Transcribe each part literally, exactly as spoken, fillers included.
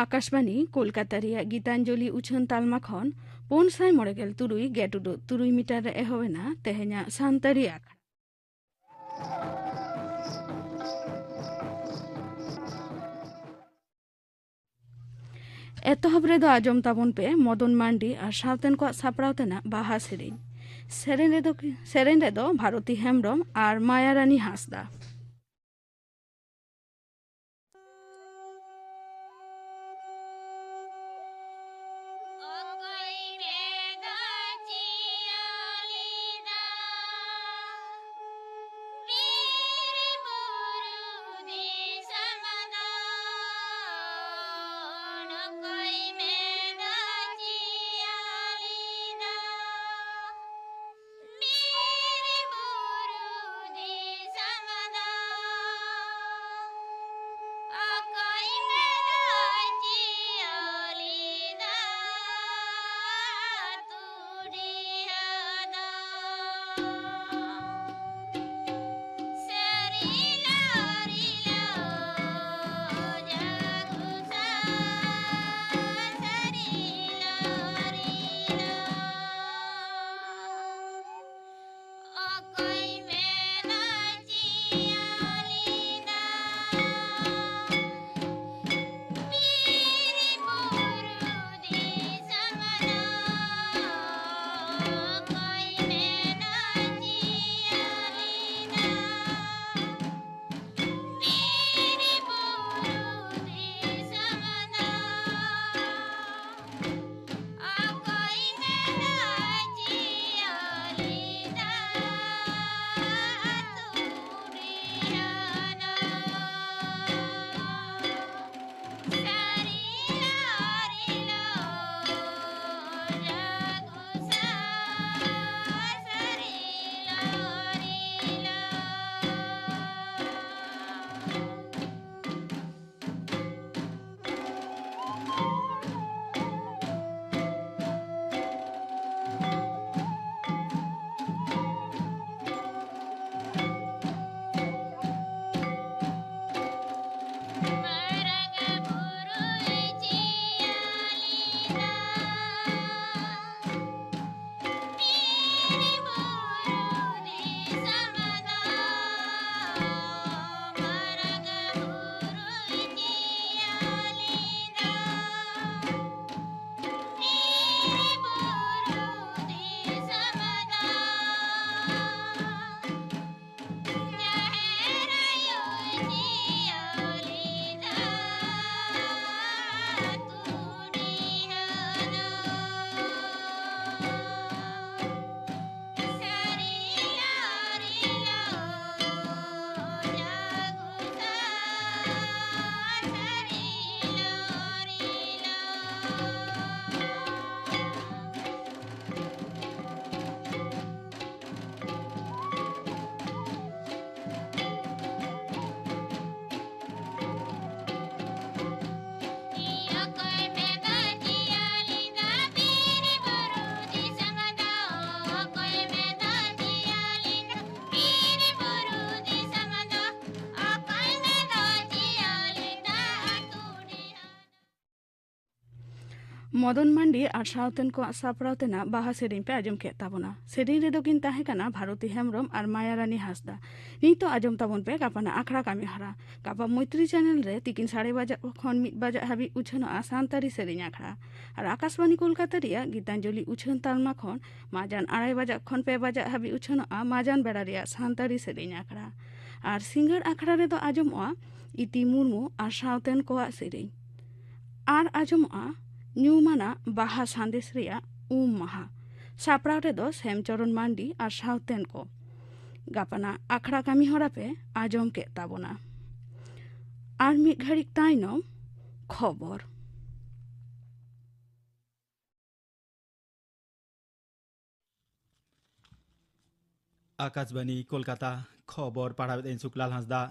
ᱟᱠᱟᱥᱵᱟᱱᱤ ᱠᱳᱞᱠᱟᱛᱟ ᱨᱮᱭᱟᱜ ᱜᱤᱛᱟᱧᱡᱚᱞᱤ ᱩᱪᱷᱟᱹᱱ ᱛᱟᱞᱢᱟ ᱠᱷᱚᱱ ᱯᱩᱱ ᱥᱟᱭ ᱢᱚᱬᱮ ᱜᱮᱞ ᱛᱩᱨᱩᱭ ᱜᱮᱴ ᱩᱰᱩᱜ ᱛᱩᱨᱩᱭ ᱢᱤᱴᱟᱨ ᱨᱮ ᱮᱦᱚᱵ ᱮᱱᱟ ᱛᱮᱦᱮᱧᱟᱜ ᱥᱟᱱᱛᱟᱲᱤ ᱟᱠᱷᱲᱟ᱾ ᱮᱛᱚᱦᱚᱵ ᱨᱮᱫᱚ ᱟᱸᱡᱚᱢ ᱛᱟᱵᱚᱱ ᱯᱮ ᱢᱚᱫᱚᱱ ᱢᱟᱱᱰᱤ ᱟᱨ ᱥᱟᱶᱛᱮᱱ ᱠᱚᱣᱟᱜ ᱥᱟᱯᱲᱟᱣ ᱛᱮᱱᱟᱜ ᱵᱟᱦᱟ ᱥᱮᱨᱮᱧ᱾ ᱥᱮᱨᱮᱧ ᱨᱮᱫᱚ, ᱥᱮᱨᱮᱧ ᱨᱮᱫᱚ ᱵᱷᱟᱨᱚᱛᱤ ᱦᱮᱢᱵᱽᱨᱚᱢ ᱟᱨ ᱢᱟᱭᱟ ᱨᱟᱱᱤ ᱦᱟᱸᱥᱫᱟ᱾ ᱢᱚᱫᱚᱱ ᱢᱟᱱᱰᱤ ᱟᱨ ᱥᱟᱶᱛᱮᱱ ᱠᱚᱣᱟᱜ ᱥᱟᱯᱲᱟᱣ ᱛᱮᱱᱟᱜ ᱵᱟᱦᱟ ᱥᱮᱨᱮᱧ ᱯᱮ ᱟᱸᱡᱚᱢ ᱠᱮᱫ ᱛᱟᱵᱚᱱᱟ᱾ ᱥᱮᱨᱮᱧ ᱨᱮᱫᱚ ᱠᱤᱱ ᱛᱟᱦᱮᱸ ᱠᱟᱱᱟ ᱵᱷᱟᱨᱚᱛᱤ ᱦᱮᱢᱵᱽᱨᱚᱢ ᱟᱨ ᱢᱟᱭᱟᱨᱟᱱᱤ ᱦᱟᱸᱥᱫᱟ᱾ ᱱᱤᱛᱚᱜ ᱟᱸᱡᱚᱢ ᱛᱟᱵᱚᱱ ᱯᱮ ᱜᱟᱯᱟᱱᱟᱜ ᱟᱠᱷᱲᱟ ᱠᱟᱹᱢᱤ ᱦᱚᱨᱟ᱾ ᱜᱟᱯᱟ ᱢᱳᱭᱛᱨᱤ ᱪᱮᱱᱮᱞ ᱨᱮ ᱛᱤᱠᱤᱱ ᱥᱟᱲᱮ ᱵᱟᱡᱟᱜ ᱠᱷᱚᱱ ᱢᱤᱫ ᱵᱟᱡᱟᱜ ᱦᱟᱹᱵᱤᱡ ᱩᱪᱷᱟᱹᱱᱚᱜᱼᱟ ᱥᱟᱱᱛᱟᱲᱤ ᱥᱮᱨᱮᱧ ᱟᱠᱷᱲᱟ᱾ ᱟᱨ ᱟᱠᱟᱥᱵᱟᱱᱤ ᱠᱳᱞᱠᱟᱛᱟ ᱨᱮᱭᱟᱜ ᱜᱤᱛᱟᱧᱡᱚᱞᱤ ᱩᱪᱷᱟᱹᱱ ᱛᱟᱞᱢᱟ ᱠᱷᱚᱱ ᱢᱟᱡᱟᱱ ᱟᱲᱟᱭ ᱵᱟᱡᱟᱜ ᱠᱷᱚᱱ ᱯᱮ ᱵᱟᱡᱟᱜ ᱦᱟᱹᱵᱤᱡ ᱩᱪᱷᱟᱹᱱᱚᱜᱼᱟ ᱢᱟᱡᱟᱱ ᱵᱮᱲᱟ ᱨᱮᱭᱟᱜ ᱥᱟᱱᱛᱟᱲᱤ ᱥᱮᱨᱮᱧ ᱟᱠᱷᱲᱟ᱾ ᱟᱨ ᱥᱤᱸᱜᱟᱹᱲ ᱟᱠᱷᱲᱟ ᱨᱮᱫᱚ ᱟᱸᱡᱚᱢᱚᱜᱼᱟ ᱤᱛᱤ ᱢᱩᱨᱢᱩ ᱟᱨ ᱥᱟᱶᱛᱮᱱ ᱠᱚᱣᱟᱜ ᱥᱮᱨᱮᱧ᱾ ᱟᱨ ᱟᱸᱡᱚᱢᱚᱜᱼᱟ ᱧᱩᱢᱟᱱᱟᱜ ᱵᱟᱦᱟ ᱥᱟᱸᱫᱮᱥ ᱨᱮᱭᱟᱜ ᱩᱢ ᱢᱟᱦᱟ᱾ ᱥᱟᱯᱲᱟᱣ ᱨᱮᱫᱚ ᱥᱮᱢᱪᱚᱨᱚᱱ ᱢᱟᱱᱰᱤ ᱟᱨ ᱥᱟᱶᱛᱮᱱ ᱠᱚ᱾ ᱜᱟᱯᱟᱱᱟᱜ ᱟᱠᱷᱲᱟ ᱠᱟᱹᱢᱤ ᱦᱚᱨᱟ ᱯᱮ ᱟᱸᱡᱚᱢ ᱠᱮᱫ ᱛᱟᱵᱚᱱᱟ᱾ ᱟᱨ ᱢᱤᱫ ᱜᱷᱟᱹᱲᱤᱡ ᱛᱟᱭᱱᱚᱢ ᱠᱷᱚᱵᱚᱨ᱾ ᱟᱠᱟᱥᱵᱟᱱᱤ ᱠᱳᱞᱠᱟᱛᱟ, ᱠᱷᱚᱵᱚᱨ ᱯᱟᱲᱦᱟᱣᱮᱫ ᱟᱹᱧ ᱥᱩᱠᱞᱟᱞ ᱦᱟᱸᱥᱫᱟ᱾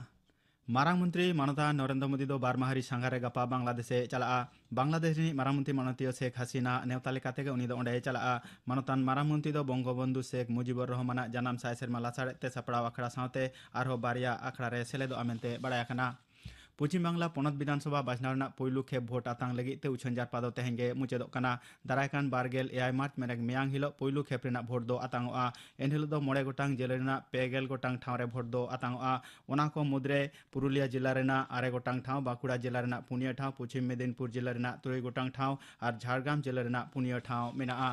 ᱢᱟᱨᱟᱝ ᱢᱚᱱᱛᱨᱤ ᱢᱟᱱᱚᱛᱟᱱ ᱱᱚᱨᱮᱱᱫᱨᱚ ᱢᱳᱫᱤ ᱫᱚ ᱵᱟᱨ ᱢᱟᱦᱟ ᱨᱤ ᱥᱟᱸᱜᱷᱟᱨ ᱨᱮ ᱜᱟᱯᱟ ᱵᱟᱝᱞᱟᱫᱮᱥ ᱮ ᱪᱟᱞᱟᱜᱼᱟ᱾ ᱵᱟᱝᱞᱟᱫᱮᱥ ᱨᱤᱱᱤᱡ ᱢᱟᱨᱟᱝ ᱢᱚᱱᱛᱨᱤ ᱢᱟᱱᱚᱛᱤᱭᱟᱹ ᱥᱮᱠ ᱦᱟᱥᱤᱱᱟ ᱱᱮᱣᱛᱟ ᱞᱮᱠᱟᱛᱮ ᱜᱮ ᱩᱱᱤ ᱫᱚ ᱚᱸᱰᱮᱭ ᱪᱟᱞᱟᱜᱼᱟ᱾ ᱢᱟᱱᱚᱛᱟᱱ ᱢᱟᱨᱟᱝ ᱢᱚᱱᱛᱨᱤ ᱫᱚ ᱵᱚᱝᱜᱚᱵᱚᱱᱫᱷᱩ ᱥᱮᱠ ᱢᱩᱡᱤᱵᱩᱨ ᱨᱚᱦᱢᱟᱱᱟᱜ ᱡᱟᱱᱟᱢ ᱥᱟᱭ ᱥᱮᱨᱢᱟ ᱞᱟᱥᱟᱲᱦᱮᱫ ᱛᱮ ᱥᱟᱯᱲᱟᱣ ᱟᱠᱷᱲᱟ ᱥᱟᱶᱛᱮ ᱟᱨᱦᱚᱸ ᱵᱟᱨᱭᱟ ᱟᱠᱷᱲᱟ ᱨᱮ ᱥᱮᱞᱮᱫᱚᱜᱼᱟ ᱢᱮᱱᱛᱮ ᱵᱟᱲᱟᱭ ᱟᱠᱟᱱᱟ᱾ ᱯᱚᱪᱷᱤᱢ ᱵᱟᱝᱞᱟ ᱯᱚᱱᱚᱛ ᱵᱤᱫᱷᱟᱱ ᱥᱚᱵᱷᱟ ᱵᱟᱪᱷᱱᱟᱣ ᱨᱮᱱᱟᱜ ᱯᱩᱭᱞᱩ ᱠᱷᱮᱯ ᱵᱷᱳᱴ ᱟᱛᱟᱝ ᱞᱟᱹᱜᱤᱫ ᱛᱮ ᱩᱪᱷᱟᱹᱱ ᱡᱟᱨᱯᱟ ᱫᱚ ᱛᱮᱦᱮᱧ ᱜᱮ ᱢᱩᱪᱟᱹᱫᱚᱜ ᱠᱟᱱᱟ᱾ ᱫᱟᱨᱟᱭ ᱠᱟᱱ ᱵᱟᱨ ᱜᱮᱞ ᱮᱭᱟᱭ ᱢᱟᱨᱪ ᱢᱮᱱᱮᱠ ᱢᱮᱭᱟᱝ ᱦᱤᱞᱚᱜ ᱯᱩᱭᱞᱩ ᱠᱷᱮᱯ ᱨᱮᱱᱟᱜ ᱵᱷᱳᱴ ᱫᱚ ᱟᱛᱟᱝᱚᱜᱼᱟ᱾ ᱮᱱ ᱦᱤᱞᱚᱜ ᱫᱚ ᱢᱚᱬᱮ ᱜᱚᱴᱟᱝ ᱡᱮᱞᱟ ᱨᱮᱱᱟᱜ ᱯᱮ ᱜᱮᱞ ᱜᱚᱴᱟᱝ ᱴᱷᱟᱶ ᱨᱮ ᱵᱷᱳᱴ ᱫᱚ ᱟᱛᱟᱝᱚᱜᱼᱟ᱾ ᱚᱱᱟ ᱠᱚ ᱢᱩᱫᱽᱨᱮ ᱯᱩᱨᱩᱞᱤᱭᱟᱹ ᱡᱮᱞᱟ ᱨᱮᱱᱟᱜ ᱟᱨᱮ ᱜᱚᱴᱟᱝ ᱴᱷᱟᱶ, ᱵᱟᱸᱠᱩᱲᱟ ᱡᱮᱞᱟ ᱨᱮᱱᱟᱜ ᱯᱩᱱᱭᱟᱹ ᱴᱷᱟᱶ, ᱯᱚᱪᱷᱤᱢ ᱢᱮᱫᱤᱱᱯᱩᱨ ᱡᱮᱞᱟ ᱨᱮᱱᱟᱜ ᱛᱩᱨᱩᱭ ᱜᱚᱴᱟᱝ ᱴᱷᱟᱶ ᱟᱨ ᱡᱷᱟᱲᱜᱨᱟᱢ ᱡᱮᱞᱟ ᱨᱮᱱᱟᱜ ᱯᱩᱱᱭᱟᱹ ᱴᱷᱟᱶ ᱢᱮᱱᱟᱜᱼᱟ᱾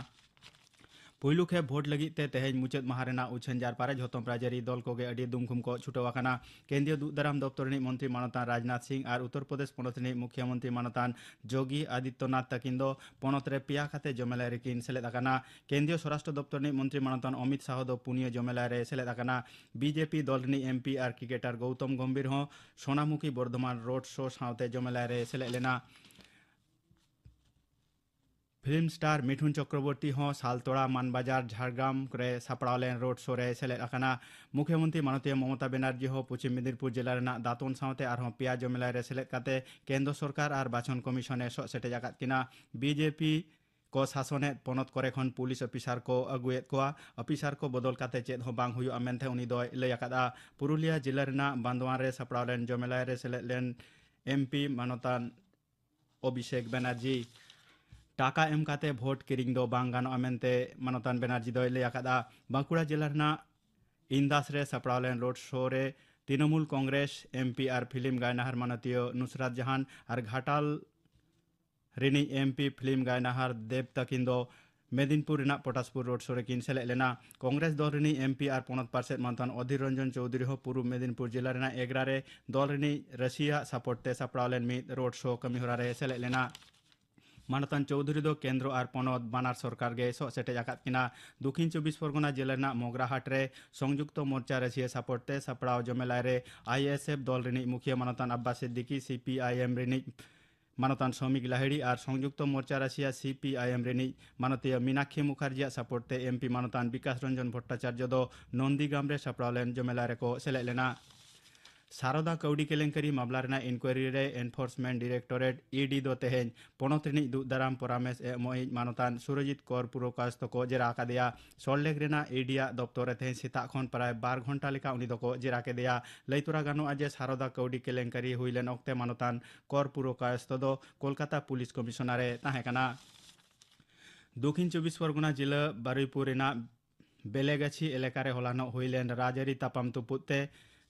ᱯᱩᱭᱞᱩ ᱠᱷᱮᱯ ᱵᱷᱳᱴ ᱞᱟᱹᱜᱤᱫ ᱛᱮ ᱛᱮᱦᱮᱧ ᱢᱩᱪᱟᱹᱫ ᱢᱟᱦᱟ ᱨᱮᱱᱟᱜ ᱩᱪᱷᱟᱹᱱ ᱡᱟᱨᱯᱟ ᱨᱮ ᱡᱷᱚᱛᱚᱢ ᱨᱟᱡᱽᱟᱹᱨᱤ ᱫᱚᱞ ᱠᱚᱜᱮ ᱟᱹᱰᱤ ᱫᱩᱢᱠᱷᱩᱢ ᱠᱚ ᱪᱷᱩᱴᱟᱹᱣ ᱟᱠᱟᱱᱟ᱾ ᱠᱮᱱᱫᱨᱤᱭᱚ ᱫᱩᱜ ᱫᱟᱨᱟᱢ ᱫᱚᱯᱛᱚᱨ ᱨᱤᱱᱤᱡ ᱢᱚᱱᱛᱨᱤ ᱢᱟᱱᱚᱛᱟᱱ ᱨᱟᱡᱽᱱᱟᱛᱷ ᱥᱤᱝ ᱟᱨ ᱩᱛᱛᱚᱨ ᱯᱨᱚᱫᱮᱥ ᱯᱚᱱᱚᱛ ᱨᱤᱱᱤᱡ ᱢᱩᱠᱷᱭᱟᱹ ᱢᱚᱱᱛᱨᱤ ᱢᱟᱱᱚᱛᱟᱱ ᱡᱳᱜᱤ ᱟᱫᱤᱛᱭᱚᱱᱟᱛᱷ ᱛᱟᱹᱠᱤᱱ ᱫᱚ ᱯᱚᱱᱚᱛ ᱨᱮ ᱯᱮᱭᱟ ᱠᱟᱛᱮ ᱡᱚᱢᱮᱞᱟᱭ ᱨᱮᱠᱤᱱ ᱥᱮᱞᱮᱫ ᱟᱠᱟᱱᱟ᱾ ᱠᱮᱱᱫᱨᱤᱭᱚ ᱥᱚᱨᱟᱥᱴᱨᱚ ᱫᱚᱯᱛᱚᱨ ᱨᱤᱱᱤᱡ ᱢᱚᱱᱛᱨᱤ ᱢᱟᱱᱚᱛᱟᱱ ᱚᱢᱤᱛ ᱥᱟᱦᱚ ᱫᱚ ᱯᱩᱱᱭᱟᱹ ᱡᱚᱢᱮᱞᱟᱭ ᱨᱮ ᱥᱮᱞᱮᱫ ᱟᱠᱟᱱᱟ᱾ ᱵᱤᱡᱮᱯᱤ ᱫᱚᱞ ᱨᱤᱱᱤᱡ ᱮᱢᱯᱤ ᱟᱨ ᱠᱨᱤᱠᱮᱴᱟᱨ ᱜᱳᱣᱛᱚᱢ ᱜᱚᱢᱵᱷᱤᱨ ᱦᱚᱸ ᱥᱳᱱᱟᱢᱩᱠᱷᱤ ᱵᱚᱨᱫᱷᱚᱢᱟᱱ ᱨᱳᱰ ᱥᱳ ᱥᱟᱶᱛᱮ ᱡᱚᱢᱮᱞᱟᱭ ᱨᱮ ᱥᱮᱞᱮᱫ ᱞᱮᱱᱟ᱾ ᱯᱷᱤᱞᱢ ᱥᱴᱟᱨ ᱢᱤᱴᱷᱩᱱ ᱪᱚᱠᱨᱚᱵᱚᱨᱛᱤ ᱦᱚᱸ ᱥᱟᱞᱛᱳᱲᱟ ᱢᱟᱱᱵᱟᱡᱟᱨ ᱡᱷᱟᱲᱜᱨᱟᱢ ᱨᱮ ᱥᱟᱯᱲᱟᱣ ᱞᱮᱱ ᱨᱳᱰ ᱥᱳ ᱨᱮ ᱥᱮᱞᱮᱫ ᱟᱠᱟᱱᱟ᱾ ᱢᱩᱠᱷᱭᱚᱢᱚᱱᱛᱨᱤ ᱢᱟᱱᱚᱛᱤᱭᱟᱹ ᱢᱚᱢᱚᱛᱟ ᱵᱮᱱᱟᱨᱡᱤ ᱦᱚᱸ ᱯᱚᱪᱷᱤᱢ ᱢᱮᱫᱤᱱᱯᱩᱨ ᱡᱮᱞᱟ ᱨᱮᱱᱟᱜ ᱫᱟᱛᱚᱱ ᱥᱟᱶᱛᱮ ᱟᱨᱦᱚᱸ ᱯᱮᱭᱟ ᱡᱚᱢᱮᱞᱟᱭ ᱨᱮ ᱥᱮᱞᱮᱫ ᱠᱟᱛᱮ ᱠᱮᱱᱫᱨᱚ ᱥᱚᱨᱠᱟᱨ ᱟᱨ ᱵᱟᱪᱷᱚᱱ ᱠᱚᱢᱤᱥᱚᱱ ᱮ ᱥᱚᱜ ᱥᱮᱴᱮᱡ ᱟᱠᱟᱫ ᱠᱤᱱᱟ᱾ ᱵᱤᱡᱮᱯᱤ ᱠᱚ ᱥᱟᱥᱚᱱᱮᱫ ᱯᱚᱱᱚᱛ ᱠᱚᱨᱮ ᱠᱷᱚᱱ ᱯᱩᱞᱤᱥ ᱚᱯᱷᱤᱥᱟᱨ ᱠᱚ ᱟᱹᱜᱩᱭᱮᱫ ᱠᱚᱣᱟ᱾ ᱚᱯᱷᱤᱥᱟᱨ ᱠᱚ ᱵᱚᱫᱚᱞ ᱠᱟᱛᱮ ᱪᱮᱫ ᱦᱚᱸ ᱵᱟᱝ ᱦᱩᱭᱩᱜᱼᱟ ᱢᱮᱱᱛᱮ ᱩᱱᱤ ᱫᱚᱭ ᱞᱟᱹᱭ ᱟᱠᱟᱫᱼᱟ᱾ ᱯᱩᱨᱩᱞᱤᱭᱟᱹ ᱡᱮᱞᱟ ᱨᱮᱱᱟᱜ ᱵᱟᱱᱫᱣᱟᱱ ᱨᱮ ᱥᱟᱯᱲᱟᱣ ᱞᱮᱱ ᱡᱚᱢᱮᱞᱟᱭ ᱨᱮ ᱥᱮᱞᱮᱫ ᱞᱮᱱ ᱮᱢᱯᱤ ᱢᱟᱱᱚᱛᱟᱱ ᱚᱵᱷᱤᱥᱮᱠ ᱵᱮᱱᱟᱨᱡᱤ᱾ ᱴᱟᱠᱟ ᱮᱢ ᱠᱟᱛᱮ ᱵᱷᱳᱴ ᱠᱤᱨᱤᱧ ᱫᱚ ᱵᱟᱝ ᱜᱟᱱᱚᱜᱼᱟ ᱢᱮᱱᱛᱮ ᱢᱟᱱᱚᱛᱟᱱ ᱵᱮᱱᱟᱨᱡᱤ ᱫᱚᱭ ᱞᱟᱹᱭ ᱟᱠᱟᱫᱼᱟ᱾ ᱵᱟᱸᱠᱩᱲᱟ ᱡᱮᱞᱟ ᱨᱮᱱᱟᱜ ᱤᱱᱫᱟᱥ ᱨᱮ ᱥᱟᱯᱲᱟᱣ ᱞᱮᱱ ᱨᱳᱰ ᱥᱳ ᱨᱮ ᱛᱨᱤᱱᱚᱢᱩᱞ ᱠᱚᱝᱜᱨᱮᱥ ᱮᱢᱯᱤ ᱟᱨ ᱯᱷᱤᱞᱢ ᱜᱟᱭᱱᱟᱦᱟᱨ ᱢᱟᱱᱚᱛᱤᱭᱟᱹ ᱱᱩᱥᱨᱟᱛ ᱡᱟᱦᱟᱱ ᱟᱨ ᱜᱷᱟᱴᱟᱞ ᱨᱤᱱᱤᱡ ᱮᱢᱯᱤ ᱯᱷᱤᱞᱢ ᱜᱟᱭᱱᱟᱦᱟᱨ ᱫᱮᱵᱽ ᱛᱟᱹᱠᱤᱱ ᱫᱚ ᱢᱮᱫᱤᱱᱯᱩᱨ ᱨᱮᱱᱟᱜ ᱯᱚᱴᱟᱥᱯᱩᱨ ᱨᱳᱰ ᱥᱳ ᱨᱮᱠᱤᱱ ᱥᱮᱞᱮᱫ ᱞᱮᱱᱟ᱾ ᱠᱚᱝᱜᱨᱮᱥ ᱫᱚᱞ ᱨᱤᱱᱤᱡ ᱮᱢᱯᱤ ᱟᱨ ᱯᱚᱱᱚᱛ ᱯᱟᱨᱥᱮᱛ ᱢᱟᱱᱚᱛᱟᱱ ᱚᱫᱷᱤᱨ ᱨᱚᱧᱡᱚᱱ ᱪᱳᱣᱫᱷᱩᱨᱤ ᱦᱚᱸ ᱯᱩᱨᱩᱵ ᱢᱮᱫᱤᱱᱯᱩᱨ ᱡᱮᱞᱟ ᱨᱮᱱᱟᱜ ᱮᱜᱽᱨᱟ ᱨᱮ ᱫᱚᱞ ᱨᱤᱱᱤᱡ ᱨᱟᱹᱥᱤᱭᱟᱹ ᱟᱜ ᱥᱟᱯᱳᱨᱴ ᱛᱮ ᱥᱟᱯᱲᱟᱣ ᱞᱮᱱ ᱢᱤᱫ ᱨᱳᱰ ᱥᱳ ᱠᱟᱹᱢᱤᱦᱚᱨᱟ ᱨᱮ ᱥᱮᱞᱮᱫ ᱞᱮᱱᱟ᱾ ᱢᱟᱱᱚᱛᱟᱱ ᱪᱳᱣᱫᱷᱩᱨᱤ ᱫᱚ ᱠᱮᱱᱫᱨᱚ ᱟᱨ ᱯᱚᱱᱚᱛ ᱵᱟᱱᱟᱨ ᱥᱚᱨᱠᱟᱨ ᱜᱮ ᱥᱚᱜ ᱥᱮᱴᱮᱡ ᱟᱠᱟᱫ ᱠᱤᱱᱟ᱾ ᱫᱚᱠᱷᱤᱱ ᱪᱚᱵᱵᱤᱥ ᱯᱚᱨᱜᱚᱱᱟ ᱡᱮᱞᱟ ᱨᱮᱱᱟᱜ ᱢᱚᱜᱽᱨᱟ ᱦᱟᱴ ᱨᱮ ᱥᱚᱝᱡᱩᱠᱛᱚ ᱢᱳᱨᱪᱟ ᱨᱟᱹᱥᱤᱭᱟᱹ ᱥᱟᱯᱳᱨᱴ ᱛᱮ ᱥᱟᱯᱲᱟᱣ ᱡᱚᱢᱮᱞᱟᱭ ᱨᱮ ᱟᱭᱮᱥᱮᱯᱷ ᱫᱚᱞ ᱨᱤᱱᱤᱡ ᱢᱩᱠᱷᱤᱭᱟᱹ ᱢᱟᱱᱚᱛᱟᱱ ᱟᱵᱵᱟᱥ ᱥᱤᱫᱫᱤᱠᱤ, ᱥᱤᱯᱤᱟᱭᱮᱢ ᱨᱤᱱᱤᱡ ᱢᱟᱱᱚᱛᱟᱱ ᱥᱚᱢᱤᱠ ᱞᱟᱦᱤᱲᱤ ᱟᱨ ᱥᱚᱝᱡᱩᱠᱛᱚ ᱢᱳᱨᱪᱟ ᱨᱟᱹᱥᱤᱭᱟ ᱥᱤᱯᱤᱟᱭᱮᱢ ᱨᱤᱱᱤᱡ ᱢᱟᱱᱚᱛᱤᱭᱟᱹ ᱢᱤᱱᱟᱠᱠᱷᱤ ᱢᱩᱠᱷᱟᱨᱡᱤᱭᱟᱜ ᱥᱟᱯᱳᱨᱴ ᱛᱮ ᱮᱢᱯᱤ ᱢᱟᱱᱚᱛᱟᱱ ᱵᱤᱠᱟᱥ ᱨᱚᱧᱡᱚᱱ ᱵᱷᱚᱴᱴᱟᱪᱟᱨᱡᱚ ᱫᱚ ᱱᱚᱱᱫᱤᱜᱟᱢ ᱨᱮ ᱥᱟᱯᱲᱟᱣ ᱞᱮᱱ ᱡᱚᱢᱮᱞᱟ ᱨᱮᱠᱚ ᱥᱮᱞᱮᱫ ᱞᱮᱱᱟ᱾ ᱥᱟᱨᱚᱫᱟ ᱠᱟᱹᱣᱰᱤ ᱠᱮᱞᱮᱝᱠᱟᱹᱨᱤ ᱢᱟᱢᱞᱟ ᱨᱮᱱᱟᱜ ᱤᱱᱠᱣᱟᱭᱨᱤ ᱨᱮ ᱮᱱᱯᱷᱳᱨᱥᱢᱮᱱᱴ ᱰᱤᱨᱮᱠᱴᱚᱨᱮᱴ, ᱤᱰᱤ, ᱫᱚ ᱛᱮᱦᱮᱧ ᱯᱚᱱᱚᱛ ᱨᱤᱱᱤᱡ ᱫᱩᱜ ᱫᱟᱨᱟᱢ ᱯᱚᱨᱟᱢᱮᱥ ᱮᱢᱚᱜᱤᱡ ᱢᱟᱱᱚᱛᱟᱱ ᱥᱩᱨᱚᱡᱤᱛ ᱠᱚᱨ ᱯᱩᱨᱚᱠᱟᱭᱚᱥᱛᱷᱚ ᱠᱚ ᱡᱮᱨᱟ ᱟᱠᱟᱫᱮᱭᱟ᱾ ᱥᱚᱞᱴ ᱞᱮᱠ ᱨᱮᱱᱟᱜ ᱤᱰᱤᱭᱟᱜ ᱫᱚᱯᱛᱚᱨ ᱨᱮ ᱛᱮᱦᱮᱧ ᱥᱮᱛᱟᱜ ᱠᱷᱚᱱ ᱯᱨᱟᱭ ᱵᱟᱨ ᱜᱷᱚᱱᱴᱟ ᱞᱮᱠᱟ ᱩᱱᱤ ᱫᱚᱠᱚ ᱡᱮᱨᱟ ᱠᱮᱫᱮᱭᱟ᱾ ᱞᱟᱹᱭ ᱛᱚᱨᱟ ᱜᱟᱱᱚᱜᱼᱟ ᱡᱮ ᱥᱟᱨᱚᱫᱟ ᱠᱟᱹᱣᱰᱤ ᱠᱮᱞᱮᱝᱠᱟᱹᱨᱤ ᱦᱩᱭ ᱞᱮᱱ ᱚᱠᱛᱮ ᱢᱟᱱᱚᱛᱟᱱ ᱠᱚᱨ ᱯᱩᱨᱚᱠᱟᱭᱚᱥᱛᱷᱚ ᱫᱚ ᱠᱳᱞᱠᱟᱛᱟ ᱯᱩᱞᱤᱥ ᱠᱚᱢᱤᱥᱚᱱᱟᱨ ᱮ ᱛᱟᱦᱮᱸ ᱠᱟᱱᱟ᱾ ᱫᱚᱠᱷᱤᱱ ᱪᱚᱵᱵᱤᱥ ᱯᱚᱨᱜᱚᱱᱟ ᱡᱤᱞᱟᱹ ᱵᱟᱨᱩᱭᱯᱩᱨ ᱨᱮᱱᱟᱜ ᱵᱮᱞᱮᱜᱟᱪᱷᱤ ᱮᱞᱟᱠᱟ ᱨᱮ ᱦᱚᱞᱟᱱᱚᱜ ᱦᱩᱭ ᱞᱮᱱ ᱨᱟᱡᱽᱟᱹᱨᱤ ᱛᱟᱯᱟᱢ ᱛᱩᱯᱩᱫ ᱛᱮ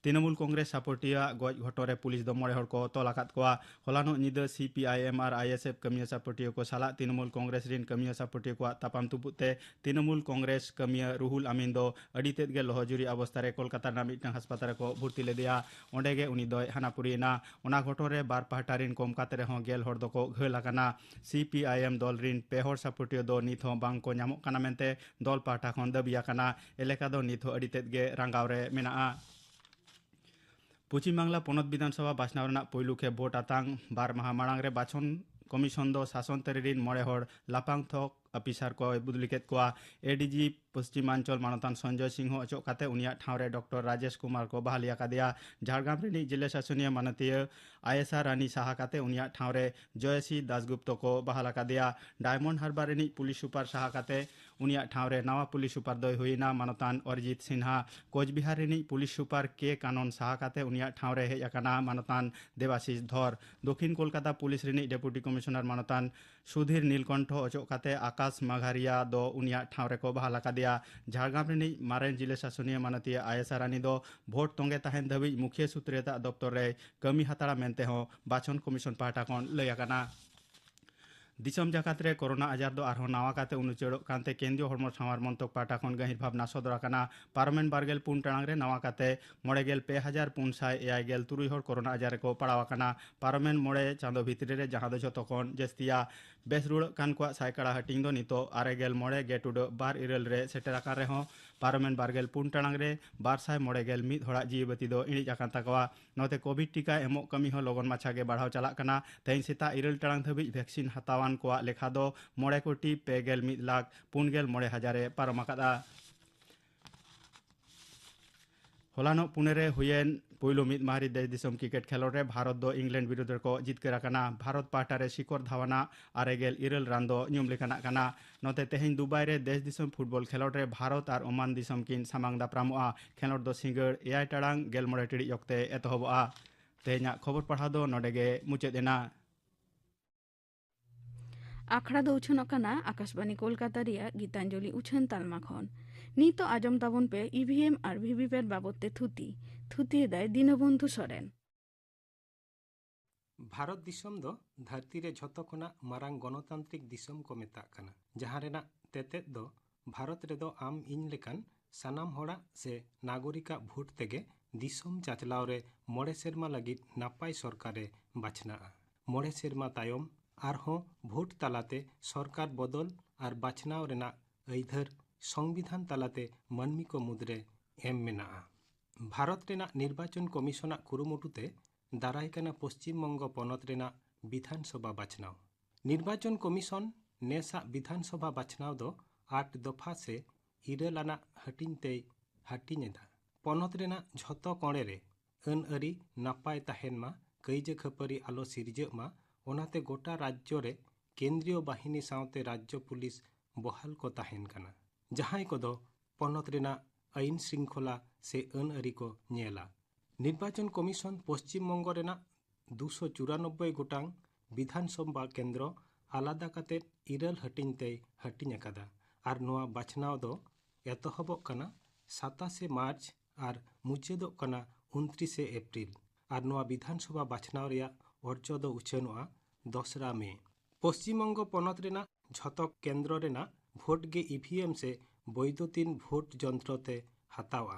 ᱛᱨᱤᱱᱚᱢᱩᱞ ᱠᱚᱝᱜᱨᱮᱥ ᱥᱟᱯᱚᱨᱴᱤᱭᱟᱹ ᱟᱜ ᱜᱚᱡ ᱜᱷᱚᱴᱚᱱ ᱨᱮ ᱯᱩᱞᱤᱥ ᱫᱚ ᱢᱚᱬᱮ ᱦᱚᱲ ᱠᱚ ᱛᱚᱞ ᱟᱠᱟᱫ ᱠᱚᱣᱟ᱾ ᱦᱚᱞᱟᱱᱚᱜ ᱧᱤᱫᱟᱹ ᱥᱤᱯᱤᱟᱭᱮᱢ ᱟᱨ ᱟᱭᱮᱥᱮᱯᱷ ᱠᱟᱹᱢᱤᱭᱟᱹ ᱥᱟᱯᱚᱨᱴᱤᱭᱟᱹ ᱠᱚ ᱥᱟᱞᱟᱜ ᱛᱨᱤᱱᱚᱢᱩᱞ ᱠᱚᱝᱜᱨᱮᱥ ᱨᱤᱱ ᱠᱟᱹᱢᱤᱭᱟᱹ ᱥᱟᱯᱚᱨᱴᱤᱭᱟᱹ ᱠᱚᱣᱟᱜ ᱛᱟᱯᱟᱢ ᱛᱩᱯᱩᱫ ᱛᱮ ᱛᱨᱤᱱᱚᱢᱩᱞ ᱠᱚᱝᱜᱨᱮᱥ ᱠᱟᱹᱢᱤᱭᱟᱹ ᱨᱩᱦᱩᱞ ᱟᱢᱤᱱ ᱫᱚ ᱟᱹᱰᱤ ᱛᱮᱫ ᱜᱮ ᱞᱚᱦᱚᱡᱩᱨᱤ ᱚᱵᱚᱥᱛᱟ ᱨᱮ ᱠᱳᱞᱠᱟᱛᱟ ᱨᱮᱱᱟᱜ ᱢᱤᱫᱴᱟᱝ ᱦᱟᱥᱯᱟᱛᱟᱞ ᱨᱮᱠᱚ ᱵᱷᱚᱨᱛᱤ ᱞᱮᱫᱮᱭᱟ᱾ ᱚᱸᱰᱮ ᱜᱮ ᱩᱱᱤ ᱫᱚᱭ ᱦᱟᱱᱟ ᱯᱩᱨᱤᱭᱮᱱᱟ᱾ ᱚᱱᱟ ᱜᱷᱚᱴᱚᱱ ᱨᱮ ᱵᱟᱨ ᱯᱟᱦᱴᱟ ᱨᱤᱱ ᱠᱚᱢ ᱠᱟᱛᱮ ᱨᱮᱦᱚᱸ ᱜᱮᱞ ᱦᱚᱲ ᱫᱚᱠᱚ ᱜᱷᱟᱹᱞ ᱟᱠᱟᱱᱟ᱾ ᱥᱤᱯᱤᱟᱭᱮᱢ ᱫᱚᱞ ᱨᱤᱱ ᱯᱮ ᱦᱚᱲ ᱥᱟᱯᱚᱨᱴᱤᱭᱟᱹ ᱫᱚ ᱱᱤᱛ ᱦᱚᱸ ᱵᱟᱝ ᱠᱚ ᱧᱟᱢᱚᱜ ᱠᱟᱱᱟ ᱢᱮᱱᱛᱮ ᱫᱚᱞ ᱯᱟᱦᱴᱟ ᱠᱷᱚᱱ ᱫᱟᱹᱵᱤ ᱟᱠᱟᱱᱟ᱾ ᱮᱞᱟᱠᱟ ᱫᱚ ᱱᱤᱛ ᱦᱚᱸ ᱟᱹᱰᱤ ᱛᱮᱫ ᱜᱮ ᱨᱟᱸᱜᱟᱣ ᱨᱮ ᱢᱮᱱᱟᱜᱼᱟ᱾ ᱯᱚᱪᱷᱤᱢ ᱵᱟᱝᱞᱟ ᱯᱚᱱᱚᱛ ᱵᱤᱫᱷᱟᱱ ᱥᱚᱵᱷᱟ ᱵᱟᱪᱷᱱᱟᱣ ᱨᱮᱱᱟᱜ ᱯᱩᱭᱞᱩ ᱠᱷᱮᱯ ᱵᱷᱳᱴ ᱟᱛᱟᱝ ᱵᱟᱨ ᱢᱟᱦᱟ ᱢᱟᱲᱟᱝ ᱨᱮ ᱵᱟᱪᱷᱚᱱ ᱠᱚᱢᱤᱥᱚᱱ ᱫᱚ ᱥᱟᱥᱚᱱ ᱛᱟᱹᱨᱤ ᱨᱤᱱ ᱢᱚᱬᱮ ᱦᱚᱲ ᱞᱟᱯᱷᱟᱝ ᱛᱷᱚᱠ ᱚᱯᱷᱤᱥᱟᱨ ᱠᱚᱭ ᱵᱚᱫᱞᱤ ᱠᱮᱫ ᱠᱚᱣᱟ᱾ ᱮᱰᱤᱡᱤ ᱯᱚᱥᱪᱤᱢᱟᱧᱪᱚᱞ ᱢᱟᱱᱚᱛᱟᱱ ᱥᱚᱧᱡᱚᱭ ᱥᱤᱝᱦᱚ ᱚᱪᱚᱜ ᱠᱟᱛᱮ ᱩᱱᱤᱭᱟᱜ ᱴᱷᱟᱶ ᱨᱮ ᱰᱚᱠᱴᱚᱨ ᱨᱟᱡᱮᱥ ᱠᱩᱢᱟᱨ ᱠᱚ ᱵᱟᱦᱟᱞᱤ ᱟᱠᱟᱫᱮᱭᱟ᱾ ᱡᱷᱟᱲᱜᱨᱟᱢ ᱨᱤᱱᱤᱡ ᱡᱮᱞᱟ ᱥᱟᱥᱚᱱᱤᱭᱟᱹ ᱢᱟᱱᱚᱛᱤᱭᱟᱹ ᱟᱭᱮᱥᱟ ᱨᱟᱱᱤ ᱥᱟᱦᱟ ᱠᱟᱛᱮ ᱩᱱᱤᱭᱟᱜ ᱴᱷᱟᱶ ᱨᱮ ᱡᱚᱭᱚᱥᱤ ᱫᱟᱥᱜᱩᱯᱛᱚ ᱠᱚ ᱵᱟᱦᱟᱞ ᱟᱠᱟᱫᱮᱭᱟ᱾ ᱰᱟᱭᱢᱚᱱᱰ ᱦᱟᱨᱵᱟᱨ ᱨᱤᱱᱤᱡ ᱯᱩᱞᱤᱥ ᱥᱩᱯᱟᱨ ᱥᱟᱦᱟ ᱠᱟᱛᱮ ᱩᱱᱤᱭᱟᱜ ᱴᱷᱟᱶ ᱨᱮ ᱱᱟᱣᱟ ᱯᱩᱞᱤᱥ ᱥᱩᱯᱟᱨ ᱫᱚᱭ ᱦᱩᱭᱮᱱᱟ ᱢᱟᱱᱚᱛᱟᱱ ᱚᱨᱤᱡᱤᱛ ᱥᱤᱱᱦᱟ᱾ ᱠᱳᱪᱵᱤᱦᱟᱨ ᱨᱤᱱᱤᱡ ᱯᱩᱞᱤᱥ ᱥᱩᱯᱟᱨ ᱠᱮ ᱠᱟᱱᱚᱱ ᱥᱟᱦᱟ ᱠᱟᱛᱮ ᱩᱱᱤᱭᱟᱜ ᱴᱷᱟᱶ ᱨᱮ ᱦᱮᱡ ᱟᱠᱟᱱᱟ ᱢᱟᱱᱚᱛᱟᱱ ᱫᱮᱵᱟᱥᱤᱥ ᱫᱷᱚᱨ᱾ ᱫᱚᱠᱷᱤᱱ ᱠᱳᱞᱠᱟᱛᱟ ᱯᱩᱞᱤᱥ ᱨᱤᱱᱤᱡ ᱰᱮᱯᱩᱴᱤ ᱠᱚᱢᱤᱥᱚᱱᱟᱨ ᱢᱟᱱᱚᱛᱟᱱ ᱥᱩᱫᱷᱤᱨ ᱱᱤᱞᱠᱚᱱᱴᱷᱚ ᱚᱪᱚᱜ ᱠᱟᱛᱮ ᱟᱠᱟᱥ ᱢᱟᱜᱷᱟᱨᱤᱭᱟ ᱫᱚ ᱩᱱᱤᱭᱟᱜ ᱴᱷᱟᱶ ᱨᱮᱠᱚ ᱵᱟᱦᱟᱞ ᱟᱠᱟᱫᱮᱭᱟ᱾ ᱡᱷᱟᱲᱜᱨᱟᱢ ᱨᱤᱱᱤᱡ ᱢᱟᱨᱮᱱ ᱡᱤᱞᱟᱹ ᱥᱟᱥᱚᱱᱤᱭᱟᱹ ᱢᱟᱱᱚᱛᱤᱭᱟᱹ ᱟᱭᱮᱥᱟ ᱨᱟᱱᱤ ᱫᱚ ᱵᱷᱳᱴ ᱛᱚᱸᱜᱮ ᱛᱟᱦᱮᱱ ᱫᱷᱟᱹᱵᱤᱡ ᱢᱩᱠᱷᱤᱭᱟᱹ ᱥᱩᱛᱨᱮᱛᱟᱜ ᱫᱚᱯᱛᱚᱨ ᱨᱮᱭ ᱠᱟᱹᱢᱤ ᱦᱟᱛᱟᱲᱟ ᱢᱮᱱᱛᱮ ᱦᱚᱸ ᱵᱟᱪᱷᱚᱱ ᱠᱚᱢᱤᱥᱚᱱ ᱯᱟᱦᱴᱟ ᱠᱷᱚᱱ ᱞᱟᱹᱭ ᱟᱠᱟᱱᱟ᱾ ᱫᱤᱥᱚᱢ ᱡᱟᱠᱟᱛ ᱨᱮ ᱠᱳᱨᱳᱱᱟ ᱟᱡᱟᱨ ᱫᱚ ᱟᱨᱦᱚᱸ ᱱᱟᱣᱟ ᱠᱟᱛᱮ ᱩᱱᱩᱪᱟᱹᱲᱚᱜ ᱠᱟᱱᱛᱮ ᱠᱮᱱᱫᱨᱤᱭᱚ ᱦᱚᱲᱢᱚ ᱥᱟᱶᱟᱨ ᱢᱚᱱᱛᱚᱠ ᱯᱟᱦᱴᱟ ᱠᱷᱚᱱ ᱜᱟᱹᱦᱤᱨ ᱵᱷᱟᱵᱽᱱᱟ ᱥᱚᱫᱚᱨ ᱟᱠᱟᱱᱟ᱾ ᱯᱟᱨᱚᱢᱮᱱ ᱵᱟᱨᱜᱮᱞ ᱯᱩᱱ ᱴᱟᱲᱟᱝ ᱨᱮ ᱱᱟᱣᱟ ᱠᱟᱛᱮ ᱢᱚᱬᱮ ᱜᱮᱞ ᱯᱮ ᱦᱟᱡᱟᱨ ᱯᱩᱱ ᱥᱟᱭ ᱮᱭᱟᱭ ᱜᱮᱞ ᱛᱩᱨᱩᱭ ᱦᱚᱲ ᱠᱳᱨᱳᱱᱟ ᱟᱡᱟᱨ ᱨᱮᱠᱚ ᱯᱟᱲᱟᱣ ᱟᱠᱟᱱᱟ᱾ ᱯᱟᱨᱚᱢᱮᱱ ᱢᱚᱬᱮ ᱪᱟᱸᱫᱚ ᱵᱷᱤᱛᱨᱤ ᱨᱮ ᱡᱟᱦᱟᱸ ᱫᱚ ᱡᱷᱚᱛᱚ ᱠᱷᱚᱱ ᱡᱟᱹᱥᱛᱤᱭᱟ᱾ ᱵᱮᱥ ᱨᱩᱣᱟᱹᱲᱚᱜ ᱠᱟᱱ ᱠᱚᱣᱟᱜ ᱥᱟᱭᱠᱟᱲᱟ ᱦᱟᱹᱴᱤᱧ ᱫᱚ ᱱᱤᱛᱚᱜ ᱟᱨᱮ ᱜᱮᱞ ᱢᱚᱬᱮ ᱜᱮ ᱴᱩᱰᱟᱹᱜ ᱵᱟᱨ ᱤᱨᱟᱹᱞ ᱨᱮ ᱥᱮᱴᱮᱨ ᱟᱠᱟᱱ ᱨᱮᱦᱚᱸ ᱯᱟᱨᱚᱢᱮᱱ ᱵᱟᱨᱜᱮᱞ ᱯᱩᱱ ᱴᱟᱲᱟᱝ ᱨᱮ ᱵᱟᱨ ᱥᱟᱭ ᱢᱚᱬᱮ ᱜᱮᱞ ᱢᱤᱫ ᱦᱚᱲᱟᱜ ᱡᱤᱣᱤ ᱵᱟᱹᱛᱤ ᱫᱚ ᱤᱬᱤᱡ ᱟᱠᱟᱱ ᱛᱟᱠᱚᱣᱟ᱾ ᱱᱚᱛᱮ ᱠᱳᱵᱷᱤᱰ ᱴᱤᱠᱟ ᱮᱢᱚᱜ ᱠᱟᱹᱢᱤ ᱦᱚᱸ ᱞᱚᱜᱚᱱ ᱢᱟᱪᱷᱟ ᱜᱮ ᱵᱟᱲᱦᱟᱣ ᱪᱟᱞᱟᱜ ᱠᱟᱱᱟ᱾ ᱛᱮᱦᱮᱧ ᱥᱮᱛᱟᱜ ᱤᱨᱟᱹᱞ ᱴᱟᱲᱟᱝ ᱫᱷᱟᱹᱵᱤᱡ ᱵᱷᱮᱠᱥᱤᱱ ᱦᱟᱛᱟᱣᱟᱱ ᱠᱚᱣᱟᱜ ᱞᱮᱠᱷᱟ ᱫᱚ ᱢᱚᱬᱮ ᱠᱳᱴᱤ ᱯᱮ ᱜᱮᱞ ᱢᱤᱫ ᱞᱟᱠᱷ ᱯᱩᱱ ᱜᱮᱞ ᱢᱚᱬᱮ ᱦᱟᱡᱟᱨ ᱮ ᱯᱟᱨᱚᱢ ᱟᱠᱟᱫᱼᱟ᱾ ᱦᱚᱞᱟᱱᱚᱜ ᱯᱩᱱᱮ ᱨᱮ ᱦᱩᱭᱮᱱ ᱯᱩᱭᱞᱩ ᱢᱤᱫ ᱢᱟᱦᱟᱨᱤ ᱫᱮᱥ ᱫᱤᱥᱚᱢ ᱠᱨᱤᱠᱮᱴ ᱠᱷᱮᱞᱳᱰ ᱨᱮ ᱵᱷᱟᱨᱚᱛ ᱫᱚ ᱤᱝᱞᱮᱱᱰ ᱵᱤᱨᱩᱫᱷ ᱨᱮᱠᱚ ᱡᱤᱛᱠᱟᱹᱨ ᱟᱠᱟᱱᱟ᱾ ᱵᱷᱟᱨᱚᱛ ᱯᱟᱦᱴᱟ ᱨᱮ ᱥᱤᱠᱷᱚᱨ ᱫᱷᱟᱣᱟᱱᱟᱜ ᱟᱨᱮ ᱜᱮᱞ ᱤᱨᱟᱹᱞ ᱨᱟᱱ ᱫᱚ ᱧᱩᱢ ᱞᱮᱠᱟᱱᱟᱜ ᱠᱟᱱᱟ᱾ ᱱᱚᱛᱮ ᱛᱮᱦᱮᱧ ᱫᱩᱵᱟᱭ ᱨᱮ ᱫᱮᱥ ᱫᱤᱥᱚᱢ ᱯᱷᱩᱴᱵᱚᱞ ᱠᱷᱮᱞᱳᱰ ᱨᱮ ᱵᱷᱟᱨᱚᱛ ᱟᱨ ᱳᱢᱟᱱ ᱫᱤᱥᱚᱢ ᱠᱤᱱ ᱥᱟᱢᱟᱝ ᱫᱟᱯᱨᱟᱢᱚᱜᱼᱟ᱾ ᱠᱷᱮᱞᱳᱰ ᱫᱚ ᱥᱤᱸᱜᱟᱹᱲ ᱮᱭᱟᱭ ᱴᱟᱲᱟᱝ ᱜᱮᱞ ᱢᱚᱬᱮ ᱴᱤᱲᱤᱡ ᱚᱠᱛᱮ ᱮᱛᱚᱦᱚᱵᱚᱜᱼᱟ᱾ ᱛᱮᱦᱮᱧᱟᱜ ᱠᱷᱚᱵᱚᱨ ᱯᱟᱲᱦᱟᱣ ᱫᱚ ᱱᱚᱰᱮ ᱜᱮ ᱢᱩᱪᱟᱹᱫ ᱮᱱᱟ᱾ ᱟᱠᱷᱲᱟ ᱫᱚ ᱩᱪᱷᱟᱹᱱᱚᱜ ᱠᱟᱱᱟ ᱟᱠᱟᱥᱵᱟᱱᱤ ᱠᱳᱞᱠᱟᱛᱟ ᱨᱮᱭᱟᱜ ᱜᱤᱛᱟᱧᱡᱚᱞᱤ ᱩᱪᱷᱟᱹᱱ ᱛᱟᱞᱢᱟ ᱠᱷᱚᱱ᱾ ᱱᱤᱛᱚᱜ ᱟᱸᱡᱚᱢ ᱛᱟᱵᱚᱱ ᱯᱮ ᱤ ᱵᱷᱤ ᱮᱢ ᱟᱨ ᱵᱷᱤ ᱵᱷᱤ ᱯᱮᱴ ᱵᱟᱵᱚᱫ ᱛᱮ ᱛᱷᱩᱛᱤ᱾ ᱛᱷᱩᱛᱤ ᱮᱫᱟᱭ ᱫᱤᱱᱚᱵᱚᱱᱫᱷᱩ ᱥᱚᱨᱮᱱ᱾ ᱵᱷᱟᱨᱚᱛ ᱫᱤᱥᱚᱢ ᱫᱚ ᱫᱷᱟᱹᱨᱛᱤ ᱨᱮ ᱡᱷᱚᱛᱚ ᱠᱷᱚᱱᱟᱜ ᱢᱟᱨᱟᱝ ᱜᱚᱱᱚᱛᱟᱱᱛᱨᱤᱠ ᱫᱤᱥᱚᱢ ᱠᱚ ᱢᱮᱛᱟᱜ ᱠᱟᱱᱟ, ᱡᱟᱦᱟᱸ ᱨᱮᱱᱟᱜ ᱛᱮᱛᱮᱫ ᱫᱚ ᱵᱷᱟᱨᱚᱛ ᱨᱮᱫᱚ ᱟᱢ ᱤᱧ ᱞᱮᱠᱟᱱ ᱥᱟᱱᱟᱢ ᱦᱚᱲᱟᱜ ᱥᱮ ᱱᱟᱜᱚᱨᱤᱠᱟᱜ ᱵᱷᱳᱴ ᱛᱮᱜᱮ ᱫᱤᱥᱚᱢ ᱪᱟᱪᱞᱟᱣ ᱨᱮ ᱢᱚᱬᱮ ᱥᱮᱨᱢᱟ ᱞᱟᱹᱜᱤᱫ ᱱᱟᱯᱟᱭ ᱥᱚᱨᱠᱟᱨᱮ ᱵᱟᱪᱷᱱᱟᱜᱼᱟ᱾ ᱢᱚᱬᱮ ᱥᱮᱨᱢᱟ ᱛᱟᱭᱚᱢ ᱟᱨᱦᱚᱸ ᱵᱷᱳᱴ ᱛᱟᱞᱟᱛᱮ ᱥᱚᱨᱠᱟᱨ ᱵᱚᱫᱚᱞ ᱟᱨ ᱵᱟᱪᱷᱱᱟᱣ ᱨᱮᱱᱟᱜ ᱟᱹᱭᱫᱷᱟᱹᱨ ᱥᱚᱝᱵᱤᱫᱷᱟᱱ ᱛᱟᱞᱟᱛᱮ ᱢᱟᱹᱱᱢᱤ ᱠᱚ ᱢᱩᱫᱽᱨᱮ ᱮᱢ ᱢᱮᱱᱟᱜᱼᱟ᱾ ᱵᱷᱟᱨᱚᱛ ᱨᱮᱱᱟᱜ ᱱᱤᱨᱵᱟᱪᱚᱱ ᱠᱚᱢᱤᱥᱚᱱᱟᱜ ᱠᱩᱨᱩᱢᱩᱴᱩ ᱛᱮ ᱫᱟᱨᱟᱭ ᱠᱟᱱᱟ ᱯᱚᱥᱪᱤᱢ ᱵᱚᱝᱜᱚ ᱯᱚᱱᱚᱛ ᱨᱮᱱᱟᱜ ᱵᱤᱫᱷᱟᱱ ᱥᱚᱵᱷᱟ ᱵᱟᱪᱷᱱᱟᱣ᱾ ᱱᱤᱨᱵᱟᱪᱚᱱ ᱠᱚᱢᱤᱥᱚᱱ ᱱᱮᱥᱟᱜ ᱵᱤᱫᱷᱟᱱ ᱥᱚᱵᱷᱟ ᱵᱟᱪᱷᱱᱟᱣ ᱫᱚ ᱟᱴ ᱫᱚᱯᱷᱟ ᱥᱮ ᱤᱨᱟᱹᱞ ᱟᱱᱟᱜ ᱦᱟᱹᱴᱤᱧ ᱛᱮᱭ ᱦᱟᱹᱴᱤᱧ ᱮᱫᱟ᱾ ᱯᱚᱱᱚᱛ ᱨᱮᱱᱟᱜ ᱡᱷᱚᱛᱚ ᱠᱚᱬᱮ ᱨᱮ ᱟᱹᱱ ᱟᱹᱨᱤ ᱱᱟᱯᱟᱭ ᱛᱟᱦᱮᱱ ᱢᱟ, ᱠᱟᱹᱭᱡᱟᱹ ᱠᱷᱟᱹᱯᱟᱹᱨᱤ ᱟᱞᱚ ᱥᱤᱨᱡᱟᱹᱜ ᱢᱟ, ᱚᱱᱟᱛᱮ ᱜᱚᱴᱟ ᱨᱟᱡᱽᱡᱚ ᱨᱮ ᱠᱮᱱᱫᱨᱤᱭᱚ ᱵᱟᱦᱤᱱᱤ ᱥᱟᱶᱛᱮ ᱨᱟᱡᱽᱡᱚ ᱯᱩᱞᱤᱥ ᱵᱚᱦᱟᱞ ᱠᱚ ᱛᱟᱦᱮᱱ ᱠᱟᱱᱟ, ᱡᱟᱦᱟᱸᱭ ᱠᱚᱫᱚ ᱯᱚᱱᱚᱛ ᱨᱮᱱᱟᱜ ᱟᱹᱭᱤᱱ ᱥᱨᱤᱝᱠᱷᱚᱞᱟ ᱥᱮ ᱟᱹᱱ ᱟᱹᱨᱤ ᱠᱚ ᱧᱮᱞᱟ᱾ ᱱᱤᱨᱵᱟᱪᱚᱱ ᱠᱚᱢᱤᱥᱚᱱ ᱯᱚᱥᱪᱤᱢ ᱵᱚᱝᱜᱚ ᱨᱮᱱᱟᱜ ᱫᱩᱥᱚ ᱪᱩᱨᱟᱱᱚᱵᱵᱳᱭ ᱜᱚᱴᱟᱝ ᱵᱤᱫᱷᱟᱱ ᱥᱚᱵᱷᱟ ᱠᱮᱱᱫᱨᱚ ᱟᱞᱟᱫᱟ ᱠᱟᱛᱮ ᱤᱨᱟᱹᱞ ᱦᱟᱹᱴᱤᱧ ᱛᱮᱭ ᱦᱟᱹᱴᱤᱧ ᱟᱠᱟᱫᱟ ᱟᱨ ᱱᱚᱣᱟ ᱵᱟᱪᱷᱱᱟᱣ ᱫᱚ ᱮᱛᱚᱦᱚᱵᱚᱜ ᱠᱟᱱᱟ ᱥᱟᱛᱟᱥᱮ ᱢᱟᱨᱪ ᱟᱨ ᱢᱩᱪᱟᱹᱫᱚᱜ ᱠᱟᱱᱟ ᱩᱱᱛᱨᱤᱥᱮ ᱮᱯᱨᱤᱞ ᱟᱨ ᱱᱚᱣᱟ ᱵᱤᱫᱷᱟᱱ ᱥᱚᱵᱷᱟ ᱵᱟᱪᱷᱱᱟᱣ ᱨᱮᱭᱟᱜ ᱚᱨᱡᱚ ᱫᱚ ᱩᱪᱷᱟᱹᱱᱚᱜᱼᱟ ᱫᱚᱥᱨᱟ ᱢᱮ᱾ ᱯᱚᱥᱪᱤᱢ ᱵᱚᱝᱜᱚ ᱯᱚᱱᱚᱛ ᱨᱮᱱᱟᱜ ᱡᱷᱚᱛᱚ ᱠᱮᱱᱫᱨᱚ ᱨᱮᱱᱟᱜ ᱵᱷᱳᱴ ᱜᱮ ᱤᱵᱷᱤᱮᱢ ᱥᱮ ᱵᱳᱭᱫᱩᱛᱤᱱ ᱵᱷᱳᱴ ᱡᱚᱱᱛᱨᱚ ᱛᱮ ᱦᱟᱛᱟᱣᱼᱟ᱾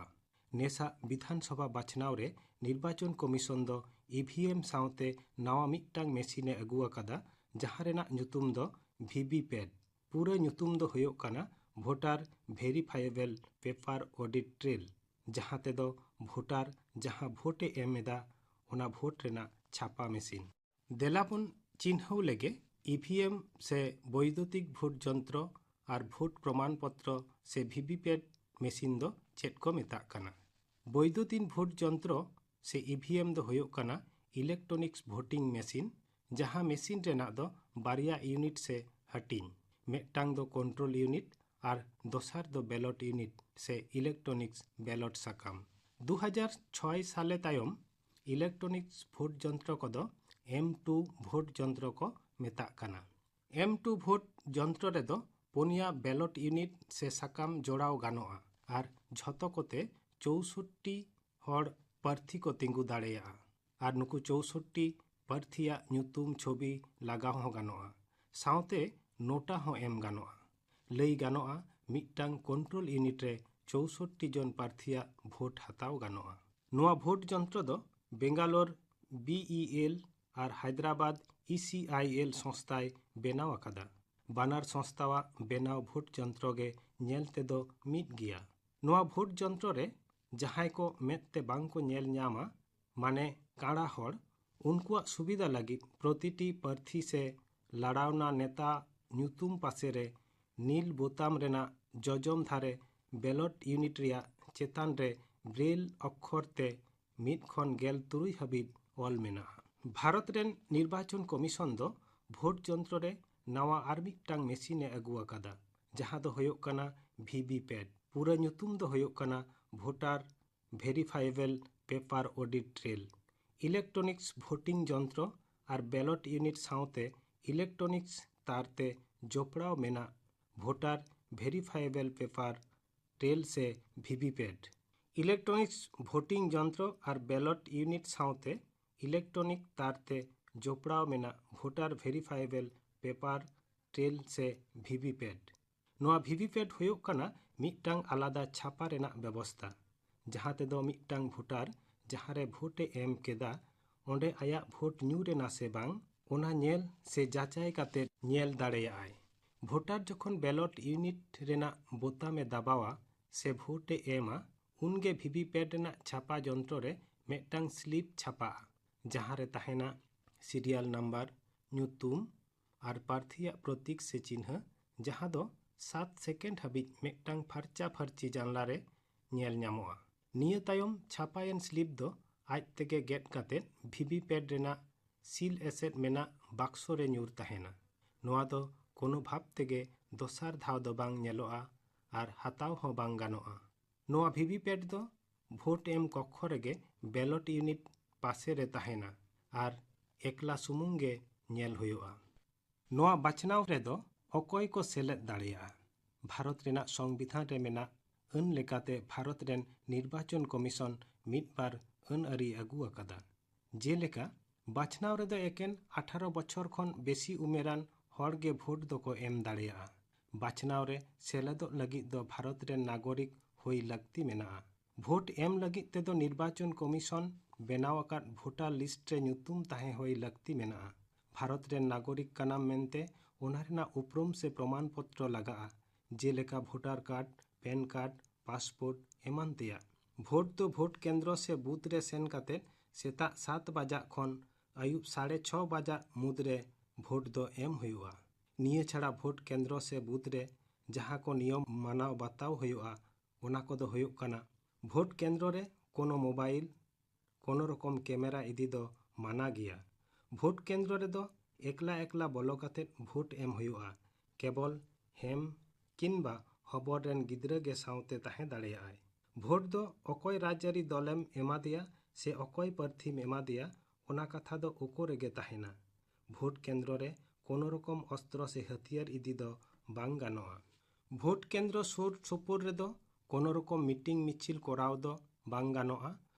ᱱᱮᱥᱟᱜ ᱵᱤᱫᱷᱟᱱ ᱥᱚᱵᱷᱟ ᱵᱟᱪᱷᱱᱟᱣ ᱨᱮ ᱱᱤᱨᱵᱟᱪᱚᱱ ᱠᱚᱢᱤᱥᱚᱱ ᱫᱚ ᱤᱵᱷᱤᱮᱢ ᱥᱟᱶᱛᱮ ᱱᱟᱣᱟ ᱢᱤᱫᱴᱟᱝ ᱢᱮᱥᱤᱱ ᱮ ᱟᱹᱜᱩ ᱟᱠᱟᱫᱟ, ᱡᱟᱦᱟᱸ ᱨᱮᱱᱟᱜ ᱧᱩᱛᱩᱢ ᱫᱚ ᱵᱷᱤᱵᱤᱯᱮᱴ᱾ ᱯᱩᱨᱟᱹ ᱧᱩᱛᱩᱢ ᱫᱚ ᱦᱩᱭᱩᱜ ᱠᱟᱱᱟ ᱵᱷᱳᱴᱟᱨ ᱵᱷᱮᱨᱤᱯᱷᱟᱭᱮᱵᱮᱞ ᱯᱮᱯᱟᱨ ᱚᱰᱤᱴ ᱴᱨᱮᱞ, ᱡᱟᱦᱟᱸ ᱛᱮᱫᱚ ᱵᱷᱳᱴᱟᱨ ᱡᱟᱦᱟᱸ ᱵᱷᱳᱴ ᱮ ᱮᱢ ᱮᱫᱟ, ᱚᱱᱟ ᱵᱷᱳᱴ ᱨᱮᱱᱟᱜ ᱪᱷᱟᱯᱟ ᱢᱮᱥᱤᱱ᱾ ᱫᱮᱞᱟ ᱵᱚᱱ ᱪᱤᱱᱦᱟᱹᱣ ᱞᱮᱜᱮ ᱤᱵᱷᱤᱮᱢ ᱥᱮ ᱵᱳᱭᱫᱩᱛᱤᱠ ᱵᱷᱳᱴ ᱡᱚᱱᱛᱨᱚ ᱟᱨ ᱵᱷᱳᱴ ᱯᱨᱚᱢᱟᱱ ᱯᱚᱛᱨᱚ ᱥᱮ ᱵᱷᱤᱵᱤᱯᱮᱴ ᱢᱮᱥᱤᱱ ᱫᱚ ᱪᱮᱫ ᱠᱚ ᱢᱮᱛᱟᱜ ᱠᱟᱱᱟ᱾ ᱵᱳᱭᱫᱩᱛᱤᱱ ᱵᱷᱳᱴ ᱡᱚᱱᱛᱨᱚ ᱥᱮ ᱤᱵᱷᱤᱮᱢ ᱫᱚ ᱦᱩᱭᱩᱜ ᱠᱟᱱᱟ ᱤᱞᱮᱠᱴᱨᱚᱱᱤᱠᱥ ᱵᱷᱳᱴᱤᱝ ᱢᱮᱥᱤᱱ, ᱡᱟᱦᱟᱸ ᱢᱮᱥᱤᱱ ᱨᱮᱱᱟᱜ ᱫᱚ ᱵᱟᱨᱭᱟ ᱤᱭᱩᱱᱤᱴ ᱥᱮ ᱦᱟᱹᱴᱤᱧ, ᱢᱤᱫᱴᱟᱝ ᱫᱚ ᱠᱚᱱᱴᱨᱳᱞ ᱤᱭᱩᱱᱤᱴ ᱟᱨ ᱫᱚᱥᱟᱨ ᱫᱚ ᱵᱮᱞᱚᱴ ᱤᱭᱩᱱᱤᱴ ᱥᱮ ᱤᱞᱮᱠᱴᱨᱚᱱᱤᱠᱥ ᱵᱮᱞᱚᱴ ᱥᱟᱠᱟᱢ᱾ ᱫᱩ ᱦᱟᱡᱟᱨ ᱪᱷᱚᱭ ᱥᱟᱞᱮ ᱛᱟᱭᱚᱢ ᱤᱞᱮᱠᱴᱨᱚᱱᱤᱠᱥ ᱵᱷᱳᱴ ᱡᱚᱱᱛᱨᱚ ᱠᱚᱫᱚ ᱮᱢ ᱴᱩ ᱵᱷᱳᱴ ᱡᱚᱱᱛᱨᱚ ᱠᱚ ᱢᱮᱛᱟᱜ ᱠᱟᱱᱟ᱾ ᱮᱢ ᱴᱩ ᱵᱷᱳᱴ ᱡᱚᱱᱛᱨᱚ ᱨᱮᱫᱚ ᱯᱩᱱᱭᱟ ᱵᱮᱞᱚᱴ ᱤᱭᱩᱱᱤᱴ ᱥᱮ ᱥᱟᱠᱟᱢ ᱡᱚᱲᱟᱣ ᱜᱟᱱᱚᱜᱼᱟ ᱟᱨ ᱡᱷᱚᱛᱚ ᱠᱚᱛᱮ ᱪᱳᱥᱳᱴᱴᱤ ᱦᱚᱲ ᱯᱟᱨᱛᱷᱤ ᱠᱚ ᱛᱤᱸᱜᱩ ᱫᱟᱲᱮᱭᱟᱜᱼᱟ ᱟᱨ ᱱᱩᱠᱩ ᱪᱳᱥᱳᱴᱴᱤ ᱯᱟᱨᱛᱷᱤᱭᱟᱜ ᱧᱩᱛᱩᱢ ᱪᱷᱚᱵᱤ ᱞᱟᱜᱟᱣ ᱦᱚᱸ ᱜᱟᱱᱚᱜᱼᱟ᱾ ᱥᱟᱶᱛᱮ ᱱᱳᱴᱟ ᱦᱚᱸ ᱮᱢ ᱜᱟᱱᱚᱜᱼᱟ᱾ ᱞᱟᱹᱭ ᱜᱟᱱᱚᱜᱼᱟ ᱢᱤᱫᱴᱟᱝ ᱠᱚᱱᱴᱨᱳᱞ ᱤᱭᱩᱱᱤᱴ ᱨᱮ ᱪᱳᱥᱳᱴᱴᱤ ᱡᱚᱱ ᱯᱟᱨᱛᱷᱤᱭᱟᱜ ᱵᱷᱳᱴ ᱦᱟᱛᱟᱣ ᱜᱟᱱᱚᱜᱼᱟ᱾ ᱱᱚᱣᱟ ᱵᱷᱳᱴ ᱡᱚᱱᱛᱨᱚ ᱫᱚ ᱵᱮᱝᱜᱟᱞᱳᱨ ᱵᱤᱤᱮᱞ ᱟᱨ ᱦᱟᱭᱫᱨᱟᱵᱟᱫ ᱤᱥᱤᱟᱭᱮᱞ ᱥᱚᱝᱥᱛᱷᱟᱭ ᱵᱮᱱᱟᱣ ᱟᱠᱟᱫᱟ᱾ ᱵᱟᱱᱟᱨ ᱥᱚᱝᱥᱛᱷᱟᱣᱟᱜ ᱵᱮᱱᱟᱣ ᱵᱷᱳᱴ ᱡᱚᱱᱛᱨᱚ ᱜᱮ ᱧᱮᱞ ᱛᱮᱫᱚ ᱢᱤᱫ ᱜᱮᱭᱟ᱾ ᱱᱚᱣᱟ ᱵᱷᱳᱴ ᱡᱚᱱᱛᱨᱚ ᱨᱮ ᱡᱟᱦᱟᱸᱭ ᱠᱚ ᱢᱮᱫ ᱛᱮ ᱵᱟᱝ ᱠᱚ ᱧᱮᱞ ᱧᱟᱢᱟ, ᱢᱟᱱᱮ ᱠᱟᱬᱟ ᱦᱚᱲ, ᱩᱱᱠᱩᱣᱟᱜ ᱥᱩᱵᱤᱫᱷᱟ ᱞᱟᱹᱜᱤᱫ ᱯᱨᱚᱛᱤᱴᱤ ᱯᱟᱨᱛᱷᱤ ᱥᱮ ᱞᱟᱲᱟᱣᱱᱟ ᱱᱮᱛᱟ ᱧᱩᱛᱩᱢ ᱯᱟᱥᱮ ᱨᱮ ᱱᱤᱞ ᱵᱳᱛᱟᱢ ᱨᱮᱱᱟᱜ ᱡᱚᱡᱚᱢ ᱫᱷᱟᱨᱮ ᱵᱮᱞᱚᱴ ᱤᱭᱩᱱᱤᱴ ᱨᱮᱭᱟᱜ ᱪᱮᱛᱟᱱ ᱨᱮ ᱵᱨᱮᱞ ᱚᱠᱠᱷᱚᱨ ᱛᱮ ᱢᱤᱫ ᱠᱷᱚᱱ ᱜᱮᱞ ᱛᱩᱨᱩᱭ ᱦᱟᱹᱵᱤᱡ ᱚᱞ ᱢᱮᱱᱟᱜᱼᱟ᱾ ᱵᱷᱟᱨᱚᱛ ᱨᱮᱱ ᱱᱤᱨᱵᱟᱪᱚᱱ ᱠᱚᱢᱤᱥᱚᱱ ᱫᱚ ᱵᱷᱳᱴ ᱡᱚᱱᱛᱨᱚ ᱨᱮ ᱱᱟᱣᱟ ᱟᱨ ᱢᱤᱫᱴᱟᱝ ᱢᱮᱥᱤᱱ ᱮ ᱟᱹᱜᱩ ᱟᱠᱟᱫᱟ, ᱡᱟᱦᱟᱸ ᱫᱚ ᱦᱩᱭᱩᱜ ᱠᱟᱱᱟ ᱵᱷᱤ ᱵᱷᱤ ᱯᱮᱴ᱾ ᱯᱩᱨᱟᱹ ᱧᱩᱛᱩᱢ ᱫᱚ ᱦᱩᱭᱩᱜ ᱠᱟᱱᱟ Voter Verifiable Paper Audit Trail᱾ Electronics voting ᱡᱚᱱᱛᱨᱚ ᱟᱨ ballot unit ᱥᱟᱶᱛᱮ electronics ᱛᱟᱨ ᱛᱮ ᱡᱚᱯᱲᱟᱣ ᱢᱮᱱᱟᱜ Voter Verifiable Paper Trail ᱥᱮ ᱵᱷᱤ ᱵᱷᱤ ᱯᱮᱴ᱾ Electronics voting ᱡᱚᱱᱛᱨᱚ ᱟᱨ ballot unit ᱥᱟᱶᱛᱮ electronic ᱛᱟᱨ ᱛᱮ ᱡᱚᱯᱲᱟᱣ ᱢᱮᱱᱟᱜ Voter Verifiable Paper Trail ᱥᱮ ᱵᱷᱤ ᱵᱷᱤ ᱯᱮᱴ᱾ ᱱᱚᱣᱟ ᱵᱷᱤ ᱵᱷᱤ ᱯᱮᱴ ᱦᱩᱭᱩᱜ ᱠᱟᱱᱟ ᱢᱤᱫᱴᱟᱝ ᱟᱞᱟᱫᱟ ᱪᱷᱟᱯᱟ ᱨᱮᱱᱟᱜ ᱵᱮᱵᱚᱥᱛᱟ, ᱡᱟᱦᱟᱸ ᱛᱮᱫᱚ ᱢᱤᱫᱴᱟᱝ ᱵᱷᱳᱴᱟᱨ ᱡᱟᱦᱟᱸ ᱨᱮ ᱵᱷᱳᱴ ᱮ ᱮᱢ ᱠᱮᱫᱟ, ᱚᱸᱰᱮ ᱟᱭᱟᱜ ᱵᱷᱳᱴ ᱧᱩᱨ ᱮᱱᱟ ᱥᱮ ᱵᱟᱝ, ᱚᱱᱟ ᱧᱮᱞ ᱥᱮ ᱡᱟᱪᱟᱭ ᱠᱟᱛᱮ ᱧᱮᱞ ᱫᱟᱲᱮᱭᱟᱜᱼᱟᱭ᱾ ᱵᱷᱳᱴᱟᱨ ᱡᱚᱠᱷᱚᱱ ballot unit ᱨᱮᱱᱟᱜ ᱵᱳᱛᱟᱢ ᱮ ᱫᱟᱵᱟᱣᱟ ᱥᱮ ᱵᱷᱳᱴ ᱮ ᱮᱢᱟ, ᱩᱱᱜᱮ ᱵᱷᱤ ᱵᱷᱤ ᱯᱮᱴ ᱨᱮᱱᱟᱜ ᱪᱷᱟᱯᱟ ᱡᱚᱱᱛᱨᱚ ᱨᱮ ᱢᱤᱫᱴᱟᱝ slip ᱪᱷᱟᱯᱟᱜᱼᱟ, ᱡᱟᱦᱟᱸ ᱨᱮ ᱛᱟᱦᱮᱱᱟ serial number, ᱧᱩᱛᱩᱢ ᱟᱨ ᱯᱨᱟᱨᱛᱷᱤᱭᱟᱜ ᱯᱨᱚᱛᱤᱠ ᱥᱮ ᱪᱤᱱᱦᱟᱹ, ᱡᱟᱦᱟᱸ ᱫᱚ ᱥᱟᱛ ᱥᱮᱠᱮᱱᱰ ᱦᱟᱹᱵᱤᱡ ᱢᱤᱫᱴᱟᱝ ᱯᱷᱟᱨᱪᱟ ᱯᱷᱟᱹᱨᱪᱤ ᱡᱟᱱᱞᱟ ᱨᱮ ᱧᱮᱞ ᱧᱟᱢᱚᱜᱼᱟ᱾ ᱱᱤᱭᱟᱹ ᱛᱟᱭᱚᱢ ᱪᱷᱟᱯᱟᱭᱮᱱ slip ᱫᱚ ᱟᱡ ᱛᱮᱜᱮ ᱜᱮᱫ ᱠᱟᱛᱮ ᱵᱷᱤ ᱵᱷᱤ ᱯᱮᱴ ᱨᱮᱱᱟᱜ ᱥᱤᱞ ᱮᱥᱮᱫ ᱢᱮᱱᱟᱜ ᱵᱟᱠᱥᱚ ᱨᱮ ᱧᱩᱨ ᱛᱟᱦᱮᱱᱟ᱾ ᱱᱚᱣᱟ ᱫᱚ ᱠᱳᱱᱳ ᱵᱷᱟᱵᱽ ᱛᱮᱜᱮ ᱫᱚᱥᱟᱨ ᱫᱷᱟᱣ ᱫᱚ ᱵᱟᱝ ᱧᱮᱞᱚᱜᱼᱟ ᱟᱨ ᱦᱟᱛᱟᱣ ᱦᱚᱸ ᱵᱟᱝ ᱜᱟᱱᱚᱜᱼᱟ᱾ ᱱᱚᱣᱟ ᱵᱷᱤ ᱵᱷᱤ ᱯᱮᱴ ᱫᱚ ᱵᱷᱳᱴ ᱮᱢ ᱠᱚᱠᱠᱷᱚ ᱨᱮᱜᱮ ballot unit ᱯᱟᱥᱮ ᱨᱮ ᱛᱟᱦᱮᱱᱟ ᱟᱨ ᱮᱠᱞᱟ ᱥᱩᱢᱩᱝ ᱜᱮ ᱧᱮᱞ ᱦᱩᱭᱩᱜᱼᱟ᱾ ᱱᱚᱣᱟ ᱵᱟᱪᱷᱱᱟᱣ ᱨᱮᱫᱚ ᱚᱠᱚᱭ ᱠᱚ ᱥᱮᱞᱮᱫ ᱫᱟᱲᱮᱭᱟᱜᱼᱟ? ᱵᱷᱟᱨᱚᱛ ᱨᱮᱱᱟᱜ ᱥᱚᱝᱵᱤᱫᱷᱟᱱ ᱨᱮ ᱢᱮᱱᱟᱜ ᱟᱹᱱ ᱞᱮᱠᱟᱛᱮ ᱵᱷᱟᱨᱚᱛ ᱨᱮᱱ ᱱᱤᱨᱵᱟᱪᱚᱱ ᱠᱚᱢᱤᱥᱚᱱ ᱢᱤᱫ ᱵᱟᱨ ᱟᱹᱱ ᱟᱹᱨᱤ ᱟᱹᱜᱩ ᱟᱠᱟᱫᱟ᱾ ᱡᱮᱞᱮᱠᱟ, ᱵᱟᱪᱷᱱᱟᱣ ᱨᱮᱫᱚ ᱮᱠᱮᱱ ᱟᱴᱷᱟᱨᱚ ᱵᱚᱪᱷᱚᱨ ᱠᱷᱚᱱ ᱵᱮᱥᱤ ᱩᱢᱮᱨᱟᱱ ᱦᱚᱲ ᱜᱮ ᱵᱷᱳᱴ ᱫᱚᱠᱚ ᱮᱢ ᱫᱟᱲᱮᱭᱟᱜᱼᱟ᱾ ᱵᱟᱪᱷᱱᱟᱣ ᱨᱮ ᱥᱮᱞᱮᱫᱚᱜ ᱞᱟᱹᱜᱤᱫ ᱫᱚ ᱵᱷᱟᱨᱚᱛ ᱨᱮᱱ ᱱᱟᱜᱚᱨᱤᱠ ᱦᱩᱭ ᱞᱟᱹᱠᱛᱤ ᱢᱮᱱᱟᱜᱼᱟ᱾ ᱵᱷᱳᱴ ᱮᱢ ᱞᱟᱹᱜᱤᱫ ᱛᱮᱫᱚ ᱱᱤᱨᱵᱟᱪᱚᱱ ᱠᱚᱢᱤᱥᱚᱱ ᱵᱮᱱᱟᱣ ᱟᱠᱟᱫ ᱵᱷᱳᱴᱟᱨ ᱞᱤᱥᱴ ᱨᱮ ᱧᱩᱛᱩᱢ ᱛᱟᱦᱮᱸ ᱦᱩᱭ ᱞᱟᱹᱠᱛᱤ ᱢᱮᱱᱟᱜᱼᱟ᱾ ᱵᱷᱟᱨᱚᱛ ᱨᱮᱱ ᱱᱟᱜᱚᱨᱤᱠ ᱠᱟᱱᱟᱢ ᱢᱮᱱᱛᱮ ᱚᱱᱟ ᱨᱮᱱᱟᱜ ᱩᱯᱨᱩᱢ ᱥᱮ ᱯᱨᱚᱢᱟᱱ ᱯᱚᱛᱨᱚ ᱞᱟᱜᱟᱜᱼᱟ, ᱡᱮᱞᱮᱠᱟ voter card, PAN card, passport ᱮᱢᱟᱱ ᱛᱮᱭᱟᱜ᱾ ᱵᱷᱳᱴ ᱫᱚ ᱵᱷᱳᱴ ᱠᱮᱱᱫᱨᱚ ᱥᱮ ᱵᱩᱛᱷ ᱨᱮ ᱥᱮᱱ ᱠᱟᱛᱮ ᱥᱮᱛᱟᱜ ᱥᱟᱛ ᱵᱟᱡᱟᱜ ᱠᱷᱚᱱ ᱟᱹᱭᱩᱵ ᱥᱟᱲᱮ ᱪᱷᱚ ᱵᱟᱡᱟᱜ ᱢᱩᱫᱽᱨᱮ ᱵᱷᱳᱴ ᱫᱚ ᱮᱢ ᱦᱩᱭᱩᱜᱼᱟ᱾ ᱱᱤᱭᱟᱹ ᱪᱷᱟᱲᱟ ᱵᱷᱳᱴ ᱠᱮᱱᱫᱨᱚ ᱥᱮ ᱵᱩᱛᱷ ᱨᱮ ᱡᱟᱦᱟᱸ ᱠᱚ ᱱᱤᱭᱚᱢ ᱢᱟᱱᱟᱣ ᱵᱟᱛᱟᱣ ᱦᱩᱭᱩᱜᱼᱟ, ᱚᱱᱟ ᱠᱚᱫᱚ ᱦᱩᱭᱩᱜ ᱠᱟᱱᱟ, ᱵᱷᱳᱴ ᱠᱮᱱᱫᱨᱚ ᱨᱮ ᱠᱳᱱᱳ ᱢᱳᱵᱟᱭᱤᱞ, ᱠᱳᱱᱳ ᱨᱚᱠᱚᱢ ᱠᱮᱢᱮᱨᱟ ᱤᱫᱤ ᱫᱚ ᱢᱟᱱᱟ ᱜᱮᱭᱟ᱾ ᱵᱷᱳᱴ ᱠᱮᱱᱫᱨᱚ ᱨᱮᱫᱚ ᱮᱠᱞᱟ ᱮᱠᱞᱟ ᱵᱚᱞᱚ ᱠᱟᱛᱮ ᱵᱷᱳᱴ ᱮᱢ ᱦᱩᱭᱩᱜᱼᱟ᱾ ᱠᱮᱵᱚᱞ ᱦᱮᱢ ᱠᱤᱱᱵᱟ ᱦᱚᱵᱚᱨ ᱨᱮᱱ ᱜᱤᱫᱽᱨᱟᱹ ᱜᱮ ᱥᱟᱶᱛᱮ ᱛᱟᱦᱮᱸ ᱫᱟᱲᱮᱭᱟᱜᱼᱟᱭ᱾ ᱵᱷᱳᱴ ᱫᱚ ᱚᱠᱚᱭ ᱨᱟᱡᱽᱟᱹᱨᱤ ᱫᱚᱞᱮᱢ ᱮᱢᱟᱫᱮᱭᱟ ᱥᱮ ᱚᱠᱚᱭ ᱯᱟᱨᱛᱷᱤᱢ ᱮᱢᱟᱫᱮᱭᱟ, ᱚᱱᱟ ᱠᱟᱛᱷᱟ ᱫᱚ ᱳᱠᱳ ᱨᱮᱜᱮ ᱛᱟᱦᱮᱱᱟ᱾ ᱵᱷᱳᱴ ᱠᱮᱱᱫᱨᱚ ᱨᱮ ᱠᱳᱱᱳ ᱨᱚᱠᱚᱢ ᱚᱥᱛᱨᱚ ᱥᱮ ᱦᱟᱹᱛᱭᱟᱹᱨ ᱤᱫᱤ ᱫᱚ ᱵᱟᱝ ᱜᱟᱱᱚᱜᱼᱟ᱾ ᱵᱷᱳᱴ ᱠᱮᱱᱫᱨᱚ ᱥᱩᱨ ᱥᱩᱯᱩᱨ ᱨᱮᱫᱚ ᱠᱳᱱᱳ ᱨᱚᱠᱚᱢ ᱢᱤᱴᱤᱝ ᱢᱤᱪᱷᱤᱞ ᱠᱚᱨᱟᱣ ᱫᱚ ᱵᱟᱝ ᱜᱟᱱᱚᱜᱼᱟ᱾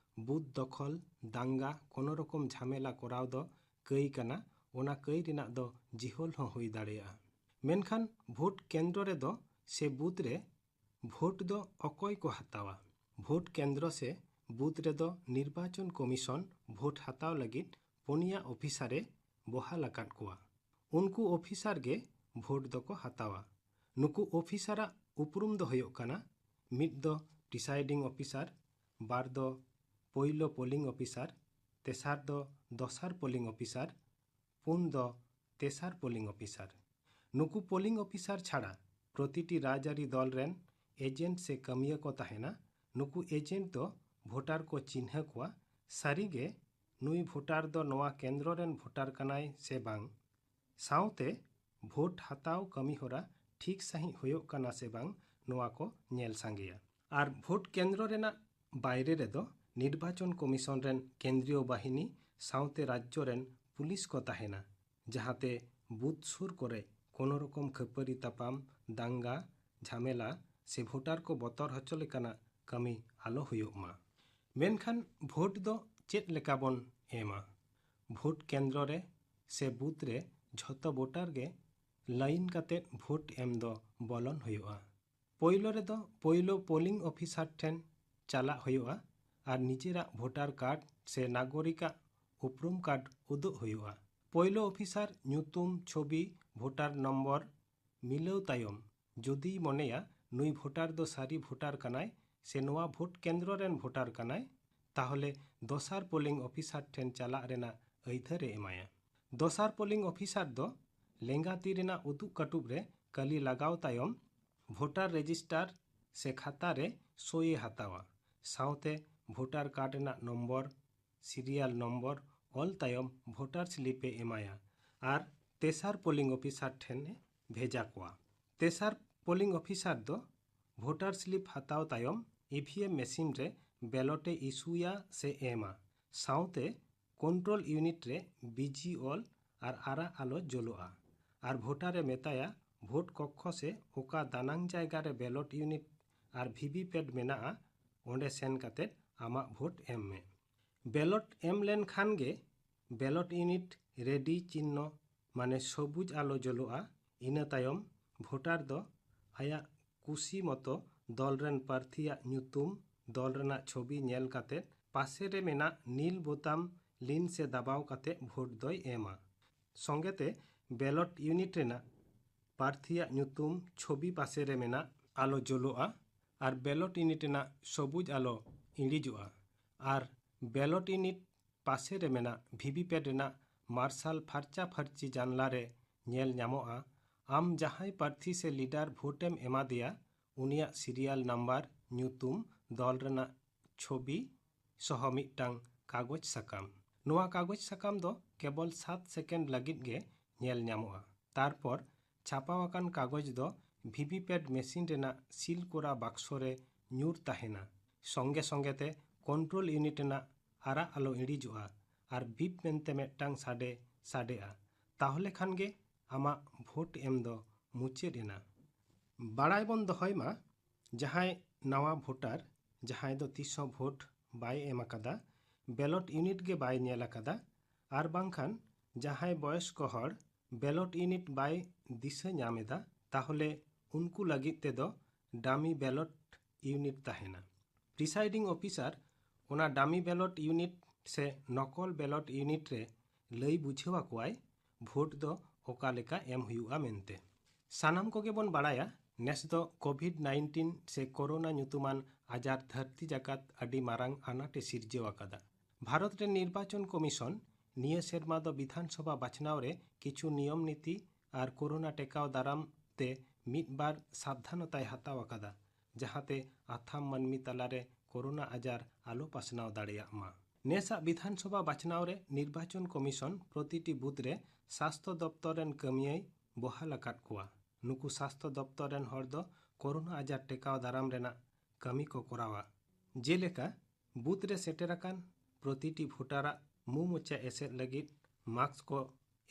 ᱵᱩᱛᱷ ᱫᱚᱠᱷᱚᱞ, ᱫᱟᱝᱜᱟ, ᱠᱳᱱᱳ ᱨᱚᱠᱚᱢ ᱡᱷᱟᱢᱮᱞᱟ ᱠᱚᱨᱟᱣ ᱫᱚ ᱠᱟᱹᱭ ᱠᱟᱱᱟ᱾ ᱚᱱᱟ ᱠᱟᱹᱭ ᱨᱮᱱᱟᱜ ᱫᱚ ᱡᱤᱦᱳᱞ ᱦᱚᱸ ᱦᱩᱭ ᱫᱟᱲᱮᱭᱟᱜᱼᱟ᱾ ᱢᱮᱱᱠᱷᱟᱱ ᱵᱷᱳᱴ ᱠᱮᱱᱫᱨᱚ ᱨᱮᱫᱚ ᱥᱮ ᱵᱩᱛᱷ ᱨᱮ ᱵᱷᱳᱴ ᱫᱚ ᱚᱠᱚᱭ ᱠᱚ ᱦᱟᱛᱟᱣᱟ? ᱵᱷᱳᱴ ᱠᱮᱱᱫᱨᱚ ᱥᱮ ᱵᱩᱛᱷ ᱨᱮᱫᱚ ᱱᱤᱨᱵᱟᱪᱚᱱ ᱠᱚᱢᱤᱥᱚᱱ ᱵᱷᱳᱴ ᱦᱟᱛᱟᱣ ᱞᱟᱹᱜᱤᱫ ᱯᱩᱱᱭᱟ ᱚᱯᱷᱤᱥᱟᱨ ᱮ ᱵᱚᱦᱟᱞ ᱟᱠᱟᱫ ᱠᱚᱣᱟ᱾ ᱩᱱᱠᱩ ᱚᱯᱷᱤᱥᱟᱨ ᱜᱮ ᱵᱷᱳᱴ ᱫᱚᱠᱚ ᱦᱟᱛᱟᱣᱟ᱾ ᱱᱩᱠᱩ ᱚᱯᱷᱤᱥᱟᱨᱟᱜ ᱩᱯᱨᱩᱢ ᱫᱚ ᱦᱩᱭᱩᱜ ᱠᱟᱱᱟ, ᱢᱤᱫ ᱫᱚ ᱯᱨᱤᱥᱟᱭᱰᱤᱝ ᱚᱯᱷᱤᱥᱟᱨ, ᱵᱟᱨ ᱫᱚ ᱯᱳᱭᱞᱳ ᱯᱳᱞᱤᱝ ᱚᱯᱷᱤᱥᱟᱨ, ᱛᱮᱥᱟᱨ ᱫᱚ ᱫᱚᱥᱟᱨ ᱯᱳᱞᱤᱝ ᱚᱯᱷᱤᱥᱟᱨ, ᱯᱩᱱ ᱫᱚ ᱛᱮᱥᱟᱨ ᱯᱳᱞᱤᱝ ᱚᱯᱷᱤᱥᱟᱨ᱾ ᱱᱩᱠᱩ ᱯᱳᱞᱤᱝ ᱚᱯᱷᱤᱥᱟᱨ ᱪᱷᱟᱲᱟ ᱯᱨᱚᱛᱤᱴᱤ ᱨᱟᱡᱽᱟᱹᱨᱤ ᱫᱚᱞ ᱨᱮᱱ ᱮᱡᱮᱱᱴ ᱥᱮ ᱠᱟᱹᱢᱤᱭᱟᱹ ᱠᱚ ᱛᱟᱦᱮᱱᱟ᱾ ᱱᱩᱠᱩ ᱮᱡᱮᱱᱴ ᱫᱚ ᱵᱷᱳᱴᱟᱨ ᱠᱚ ᱪᱤᱱᱦᱟᱹ ᱠᱚᱣᱟ, ᱥᱟᱹᱨᱤᱜᱮ ᱱᱩᱭ ᱵᱷᱳᱴᱟᱨ ᱫᱚ ᱱᱚᱣᱟ ᱠᱮᱱᱫᱨᱚ ᱨᱮᱱ ᱵᱷᱳᱴᱟᱨ ᱠᱟᱱᱟᱭ ᱥᱮ ᱵᱟᱝ, ᱥᱟᱶᱛᱮ ᱵᱷᱳᱴ ᱦᱟᱛᱟᱣ ᱠᱟᱹᱢᱤᱦᱚᱨᱟ ᱴᱷᱤᱠ ᱥᱟᱺᱦᱤᱡ ᱦᱩᱭᱩᱜ ᱠᱟᱱᱟ ᱥᱮ ᱵᱟᱝ, ᱱᱚᱣᱟ ᱠᱚ ᱧᱮᱞ ᱥᱟᱸᱜᱮᱭᱟ᱾ ᱟᱨ ᱵᱷᱳᱴ ᱠᱮᱱᱫᱨᱚ ᱨᱮᱱᱟᱜ ᱵᱟᱭᱨᱮ ᱨᱮᱫᱚ ᱱᱤᱨᱵᱟᱪᱚᱱ ᱠᱚᱢᱤᱥᱚᱱ ᱨᱮᱱ ᱠᱮᱱᱫᱨᱤᱭᱚ ᱵᱟᱦᱤᱱᱤ ᱥᱟᱶᱛᱮ ᱨᱟᱡᱽᱡᱚ ᱨᱮᱱ ᱯᱩᱞᱤᱥ ᱠᱚ ᱛᱟᱦᱮᱱᱟ, ᱡᱟᱦᱟᱸᱛᱮ ᱵᱩᱛᱷ ᱥᱩᱨ ᱠᱚᱨᱮ ᱠᱳᱱᱳ ᱨᱚᱠᱚᱢ ᱠᱷᱟᱹᱯᱟᱹᱨᱤ ᱛᱟᱯᱟᱢ, ᱫᱟᱝᱜᱟ, ᱡᱷᱟᱢᱮᱞᱟ ᱥᱮ ᱵᱷᱳᱴᱟᱨ ᱠᱚ ᱵᱚᱛᱚᱨ ᱦᱚᱪᱚ ᱞᱮᱠᱟᱱᱟᱜ ᱠᱟᱹᱢᱤ ᱟᱞᱚ ᱦᱩᱭᱩᱜ ᱢᱟ᱾ ᱢᱮᱱᱠᱷᱟᱱ ᱵᱷᱳᱴ ᱫᱚ ᱪᱮᱫ ᱞᱮᱠᱟ ᱵᱚᱱ ᱮᱢᱟ? ᱵᱷᱳᱴ ᱠᱮᱱᱫᱨᱚ ᱨᱮ ᱥᱮ ᱵᱩᱛᱷ ᱨᱮ ᱡᱷᱚᱛᱚ ᱵᱷᱳᱴᱟᱨ ᱜᱮ ᱞᱟᱭᱤᱱ ᱠᱟᱛᱮ ᱵᱷᱳᱴ ᱮᱢ ᱫᱚ ᱵᱚᱞᱚᱱ ᱦᱩᱭᱩᱜᱼᱟ᱾ ᱯᱳᱭᱞᱳ ᱨᱮᱫᱚ ᱯᱳᱭᱞᱳ ᱯᱳᱞᱤᱝ ᱚᱯᱷᱤᱥᱟᱨ ᱴᱷᱮᱱ ᱪᱟᱞᱟᱜ ᱦᱩᱭᱩᱜᱼᱟ ᱟᱨ ᱱᱤᱡᱮᱨᱟᱜ ᱵᱷᱳᱴᱟᱨ ᱠᱟᱨᱰ ᱥᱮ ᱱᱟᱜᱚᱨᱤᱠᱟᱜ ᱩᱯᱨᱩᱢ ᱠᱟᱨᱰ ᱩᱫᱩᱜ ᱦᱩᱭᱩᱜᱼᱟ᱾ ᱯᱳᱭᱞᱳ ᱚᱯᱷᱤᱥᱟᱨ ᱧᱩᱛᱩᱢ, ᱪᱷᱚᱵᱤ, ᱵᱷᱳᱴᱟᱨ ᱱᱚᱢᱵᱚᱨ ᱢᱤᱞᱟᱹᱣ ᱛᱟᱭᱚᱢ ᱡᱩᱫᱤᱭ ᱢᱚᱱᱮᱭᱟ ᱱᱩᱭ ᱵᱷᱳᱴᱟᱨ ᱫᱚ ᱥᱟᱹᱨᱤ ᱵᱷᱳᱴᱟᱨ ᱠᱟᱱᱟᱭ ᱥᱮ ᱱᱚᱣᱟ ᱵᱷᱳᱴ ᱠᱮᱱᱫᱨᱚ ᱨᱮᱱ ᱵᱷᱳᱴᱟᱨ ᱠᱟᱱᱟᱭ, ᱛᱟᱦᱚᱞᱮ ᱫᱚᱥᱟᱨ ᱯᱳᱞᱤᱝ ᱚᱯᱷᱤᱥᱟᱨ ᱴᱷᱮᱱ ᱪᱟᱞᱟᱜ ᱨᱮᱱᱟᱜ ᱟᱹᱭᱫᱟᱹᱨ ᱮ ᱮᱢᱟᱭᱟ᱾ ᱫᱚᱥᱟᱨ ᱯᱳᱞᱤᱝ ᱚᱯᱷᱤᱥᱟᱨ ᱫᱚ ᱞᱮᱸᱜᱟ ᱛᱤ ᱨᱮᱱᱟᱜ ᱩᱫᱩᱜ ᱠᱟᱹᱴᱩᱵ ᱨᱮ ᱠᱟᱹᱞᱤ ᱞᱟᱜᱟᱣ ᱛᱟᱭᱚᱢ ᱵᱷᱳᱴᱟᱨ ᱨᱮᱡᱤᱥᱴᱟᱨ ᱥᱮ ᱠᱷᱟᱛᱟ ᱨᱮ ᱥᱳᱭ ᱮ ᱦᱟᱛᱟᱣᱟ᱾ ᱥᱟᱶᱛᱮ ᱵᱷᱳᱴᱟᱨ ᱠᱟᱨᱰ ᱨᱮᱱᱟᱜ ᱱᱚᱢᱵᱚᱨ, ᱥᱤᱨᱤᱭᱟᱞ ᱱᱚᱢᱵᱚᱨ ᱚᱞ ᱛᱟᱭᱚᱢ ᱵᱷᱳᱴᱟᱨ ᱥᱞᱤᱯ ᱮ ᱮᱢᱟᱭᱟ᱾ ᱟᱨ ᱛᱮᱥᱟᱨ ᱯᱳᱞᱤᱝ ᱚᱯᱷᱤᱥᱟᱨ ᱴᱷᱮᱱ ᱮ ᱵᱷᱮᱡᱟ ᱠᱚᱣᱟ᱾ ᱛᱮᱥᱟᱨ ᱯᱳᱞᱤᱝ ᱚᱯᱷᱤᱥᱟᱨ ᱫᱚ ᱵᱷᱳᱴᱟᱨ ᱥᱞᱤᱯ ᱦᱟᱛᱟᱣ ᱛᱟᱭᱚᱢ ᱤᱵᱷᱤᱮᱢ ᱢᱮᱥᱤᱱ ᱨᱮ ᱵᱮᱞᱚᱴ ᱮ ᱤᱥᱩᱭᱟ ᱥᱮ ᱮᱢᱟ, ᱥᱟᱶᱛᱮ ᱠᱚᱱᱴᱨᱳᱞ ᱤᱭᱩᱱᱤᱴ ᱨᱮ ᱵᱤᱡᱤ ᱚᱞ ᱟᱨ ᱟᱨᱟᱜ ᱟᱞᱚ ᱡᱳᱞᱳᱜᱼᱟ᱾ ᱟᱨ ᱵᱷᱳᱴᱟᱨ ᱮ ᱢᱮᱛᱟᱭᱟ ᱵᱷᱳᱴ ᱠᱚᱠᱠᱷᱚ ᱥᱮ ᱚᱠᱟ ᱫᱟᱱᱟᱝ ᱡᱟᱭᱜᱟ ᱨᱮ ᱵᱮᱞᱚᱴ ᱤᱭᱩᱱᱤᱴ ᱟᱨ ᱵᱷᱤᱵᱷᱤᱯᱮᱴ ᱢᱮᱱᱟᱜᱼᱟ, ᱚᱸᱰᱮ ᱥᱮᱱ ᱠᱟᱛᱮ ᱟᱢᱟᱜ ᱵᱷᱳᱴ ᱮᱢ ᱢᱮ᱾ ᱵᱮᱞᱚᱴ ᱮᱢ ᱞᱮᱱᱠᱷᱟᱱ ᱜᱮ ᱵᱮᱞᱚᱴ ᱤᱭᱩᱱᱤᱴ ᱨᱮᱰᱤ ᱪᱤᱱᱱᱚ ᱢᱟᱱᱮ ᱥᱚᱵᱩᱡ ᱟᱞᱚ ᱡᱳᱞᱳᱜᱼᱟ᱾ ᱤᱱᱟᱹ ᱛᱟᱭᱚᱢ ᱵᱷᱳᱴᱟᱨ ᱫᱚ ᱟᱭᱟᱜ ᱠᱩᱥᱤ ᱢᱚᱛᱚ ᱫᱚᱞ ᱨᱮᱱ ᱯᱨᱟᱨᱛᱷᱤᱭᱟᱜ ᱧᱩᱛᱩᱢ, ᱫᱚᱞ ᱨᱮᱱᱟᱜ ᱪᱷᱚᱵᱤ ᱧᱮᱞ ᱠᱟᱛᱮ ᱯᱟᱥᱮ ᱨᱮ ᱢᱮᱱᱟᱜ ᱱᱤᱞ ᱵᱳᱛᱟᱢ ᱞᱤᱱ ᱥᱮ ᱫᱟᱵᱟᱣ ᱠᱟᱛᱮ ᱵᱷᱳᱴ ᱫᱚᱭ ᱮᱢᱟ᱾ ᱥᱚᱸᱜᱮᱛᱮ ᱵᱮᱞᱚᱴ ᱤᱭᱩᱱᱤᱴ ᱨᱮᱱᱟᱜ ᱯᱨᱟᱨᱛᱷᱤᱭᱟᱜ ᱧᱩᱛᱩᱢ ᱪᱷᱚᱵᱤ ᱯᱟᱥᱮ ᱨᱮ ᱢᱮᱱᱟᱜ ᱟᱞᱚ ᱡᱳᱞᱳᱜᱼᱟ ᱟᱨ ᱵᱮᱞᱚᱴ ᱤᱭᱩᱱᱤᱴ ᱨᱮᱱᱟᱜ ᱥᱚᱵᱩᱡ ᱟᱞᱚ ᱤᱬᱤᱡᱚᱜᱼᱟ᱾ ᱟᱨ ᱵᱮᱞᱚᱴ ᱤᱭᱩᱱᱤᱴ ᱯᱟᱥᱮ ᱨᱮ ᱢᱮᱱᱟᱜ ᱵᱷᱤᱵᱷᱤᱯᱮᱴ ᱨᱮᱱᱟᱜ ᱢᱟᱨᱥᱟᱞ ᱯᱷᱟᱨᱪᱟ ᱯᱷᱟᱹᱨᱪᱤ ᱡᱟᱱᱞᱟ ᱨᱮ ᱧᱮᱞ ᱧᱟᱢᱚᱜᱼᱟ᱾ ᱟᱢ ᱡᱟᱦᱟᱸᱭ ᱯᱨᱟᱨᱛᱷᱤ ᱥᱮ ᱞᱤᱰᱟᱨ ᱵᱷᱳᱴ ᱮᱢ ᱮᱢᱟ ᱫᱮᱭᱟ, ᱩᱱᱤᱭᱟᱜ ᱥᱤᱨᱤᱭᱟᱞ ᱱᱟᱢᱵᱟᱨ, ᱧᱩᱛᱩᱢ, ᱫᱚᱞ ᱨᱮᱱᱟᱜ ᱪᱷᱚᱵᱤ ᱥᱚᱦᱚ ᱢᱤᱫᱴᱟᱝ ᱠᱟᱜᱚᱡᱽ ᱥᱟᱠᱟᱢ᱾ ᱱᱚᱣᱟ ᱠᱟᱜᱚᱡᱽ ᱥᱟᱠᱟᱢ ᱫᱚ ᱠᱮᱵᱚᱞ ᱥᱟᱛ ᱥᱮᱠᱮᱱᱰ ᱞᱟᱹᱜᱤᱫ ᱜᱮ ᱧᱮᱞ ᱧᱟᱢᱚᱜᱼᱟ᱾ ᱛᱟᱨᱯᱚᱨ ᱪᱷᱟᱯᱟᱣ ᱟᱠᱟᱱ ᱠᱟᱜᱚᱡᱽ ᱫᱚ ᱵᱷᱤᱵᱷᱤᱯᱮᱴ ᱢᱮᱥᱤᱱ ᱨᱮᱱᱟᱜ ᱥᱤᱞ ᱠᱚᱨᱟ ᱵᱟᱠᱥᱚ ᱨᱮ ᱧᱩᱨ ᱛᱟᱦᱮᱱᱟ᱾ ᱥᱚᱸᱜᱮ ᱥᱚᱸᱜᱮ ᱛᱮ ᱠᱚᱱᱴᱨᱳᱞ ᱤᱭᱩᱱᱤᱴ ᱨᱮᱱᱟᱜ ᱟᱨᱟᱜ ᱟᱞᱚ ᱤᱬᱤᱡᱚᱜᱼᱟ ᱟᱨ ᱵᱤᱯ ᱢᱮᱱᱛᱮ ᱢᱤᱫᱴᱟᱝ ᱥᱟᱰᱮ ᱥᱟᱰᱮᱜᱼᱟ᱾ ᱛᱟᱦᱚᱞᱮ ᱠᱷᱟᱱ ᱜᱮ ᱟᱢᱟᱜ ᱵᱷᱳᱴ ᱮᱢ ᱫᱚ ᱢᱩᱪᱟᱹᱫ ᱮᱱᱟ᱾ ᱵᱟᱲᱟᱭ ᱵᱚᱱ ᱫᱚᱦᱚᱭ ᱢᱟ, ᱡᱟᱦᱟᱸᱭ ᱱᱟᱣᱟ ᱵᱷᱳᱴᱟᱨ, ᱡᱟᱦᱟᱸᱭ ᱫᱚ ᱛᱤᱥ ᱦᱚᱸ ᱵᱷᱳᱴ ᱵᱟᱭ ᱮᱢ ᱟᱠᱟᱫᱟ, ᱵᱮᱞᱚᱴ ᱤᱭᱩᱱᱤᱴ ᱜᱮ ᱵᱟᱭ ᱧᱮᱞ ᱟᱠᱟᱫᱟ, ᱟᱨ ᱵᱟᱝᱠᱷᱟᱱ ᱡᱟᱦᱟᱸᱭ ᱵᱚᱭᱚᱥᱠᱚ ᱦᱚᱲ ᱵᱮᱞᱚᱴ ᱤᱭᱩᱱᱤᱴ ᱵᱟᱭ ᱫᱤᱥᱟᱹ ᱧᱟᱢ ᱮᱫᱟ, ᱛᱟᱦᱚᱞᱮ ᱩᱱᱠᱩ ᱞᱟᱹᱜᱤᱫ ᱛᱮᱫᱚ ᱰᱟᱢᱤ ᱵᱮᱞᱚᱴ ᱤᱭᱩᱱᱤᱴ ᱛᱟᱦᱮᱱᱟ᱾ ᱯᱨᱤᱥᱟᱭᱰᱤᱝ ᱚᱯᱷᱤᱥᱟᱨ ᱚᱱᱟ ᱰᱟᱢᱤ ᱵᱮᱞᱚᱴ ᱤᱭᱩᱱᱤᱴ ᱥᱮ ᱱᱚᱠᱚᱞ ᱵᱮᱞᱚᱴ ᱤᱭᱩᱱᱤᱴ ᱨᱮ ᱞᱟᱹᱭ ᱵᱩᱡᱷᱟᱹᱣ ᱟᱠᱚᱣᱟᱭ ᱵᱷᱳᱴ ᱫᱚ ᱚᱠᱟ ᱞᱮᱠᱟ ᱮᱢ ᱦᱩᱭᱩᱜᱼᱟ ᱢᱮᱱᱛᱮ᱾ ᱥᱟᱱᱟᱢ ᱠᱚᱜᱮ ᱵᱚᱱ ᱵᱟᱲᱟᱭᱟ, ᱱᱮᱥ ᱫᱚ ᱠᱳᱵᱷᱤᱰ ᱱᱟᱭᱤᱱᱴᱤᱱ ᱥᱮ ᱠᱳᱨᱳᱱᱟ ᱧᱩᱛᱩᱢᱟᱱ ᱟᱡᱟᱨ ᱫᱷᱟᱹᱨᱛᱤ ᱡᱟᱠᱟᱛ ᱟᱹᱰᱤ ᱢᱟᱨᱟᱝ ᱟᱱᱟᱴ ᱮ ᱥᱤᱨᱡᱟᱹᱣ ᱟᱠᱟᱫᱟ᱾ ᱵᱷᱟᱨᱚᱛ ᱨᱮ ᱱᱤᱨᱵᱟᱪᱚᱱ ᱠᱚᱢᱤᱥᱚᱱ ᱱᱤᱭᱟᱹ ᱥᱮᱨᱢᱟ ᱫᱚ ᱵᱤᱫᱷᱟᱱ ᱥᱚᱵᱷᱟ ᱵᱟᱪᱷᱱᱟᱣ ᱨᱮ ᱠᱤᱪᱷᱩ ᱱᱤᱭᱚᱢ ᱱᱤᱛᱤ ᱟᱨ ᱠᱳᱨᱳᱱᱟ ᱴᱮᱠᱟᱣ ᱫᱟᱨᱟᱢ ᱛᱮ ᱢᱤᱫ ᱵᱟᱨ ᱥᱟᱵᱫᱷᱟᱱᱚᱛᱟᱭ ᱦᱟᱛᱟᱣ ᱟᱠᱟᱫᱟ, ᱡᱟᱦᱟᱸᱛᱮ ᱟᱛᱷᱟᱢ ᱢᱟᱹᱱᱢᱤ ᱛᱟᱞᱟᱨᱮ ᱠᱳᱨᱳᱱᱟ ᱟᱡᱟᱨ ᱟᱞᱚ ᱯᱟᱥᱱᱟᱣ ᱫᱟᱲᱮᱭᱟᱜ ᱢᱟ᱾ ᱱᱮᱥᱟᱜ ᱵᱤᱫᱷᱟᱱᱥᱚᱵᱷᱟ ᱵᱟᱪᱷᱱᱟᱣ ᱨᱮ ᱱᱤᱨᱵᱟᱪᱚᱱ ᱠᱚᱢᱤᱥᱚᱱ ᱯᱨᱚᱛᱤᱴᱤ ᱵᱩᱛᱷ ᱨᱮ ᱥᱟᱥᱛᱷᱚ ᱫᱚᱯᱛᱚᱨ ᱨᱮᱱ ᱠᱟᱹᱢᱤᱭᱟᱹᱭ ᱵᱚᱦᱟᱞ ᱟᱠᱟᱫ ᱠᱚᱣᱟ᱾ ᱱᱩᱠᱩ ᱥᱟᱥᱛᱷᱚ ᱫᱚᱯᱛᱚᱨ ᱨᱮᱱ ᱦᱚᱲ ᱫᱚ ᱠᱳᱨᱳᱱᱟ ᱟᱡᱟᱨ ᱴᱮᱠᱟᱣ ᱫᱟᱨᱟᱢ ᱨᱮᱱᱟᱜ ᱠᱟᱹᱢᱤ ᱠᱚ ᱠᱚᱨᱟᱣᱟ᱾ ᱡᱮᱞᱮᱠᱟ, ᱵᱩᱛᱷ ᱨᱮ ᱥᱮᱴᱮᱨ ᱟᱠᱟᱱ ᱯᱨᱚᱛᱤᱴᱤ ᱵᱷᱳᱴᱟᱨᱟᱜ ᱢᱩ ᱢᱚᱪᱟ ᱮᱥᱮᱫ ᱞᱟᱹᱜᱤᱫ ᱢᱟᱥᱠ ᱠᱚ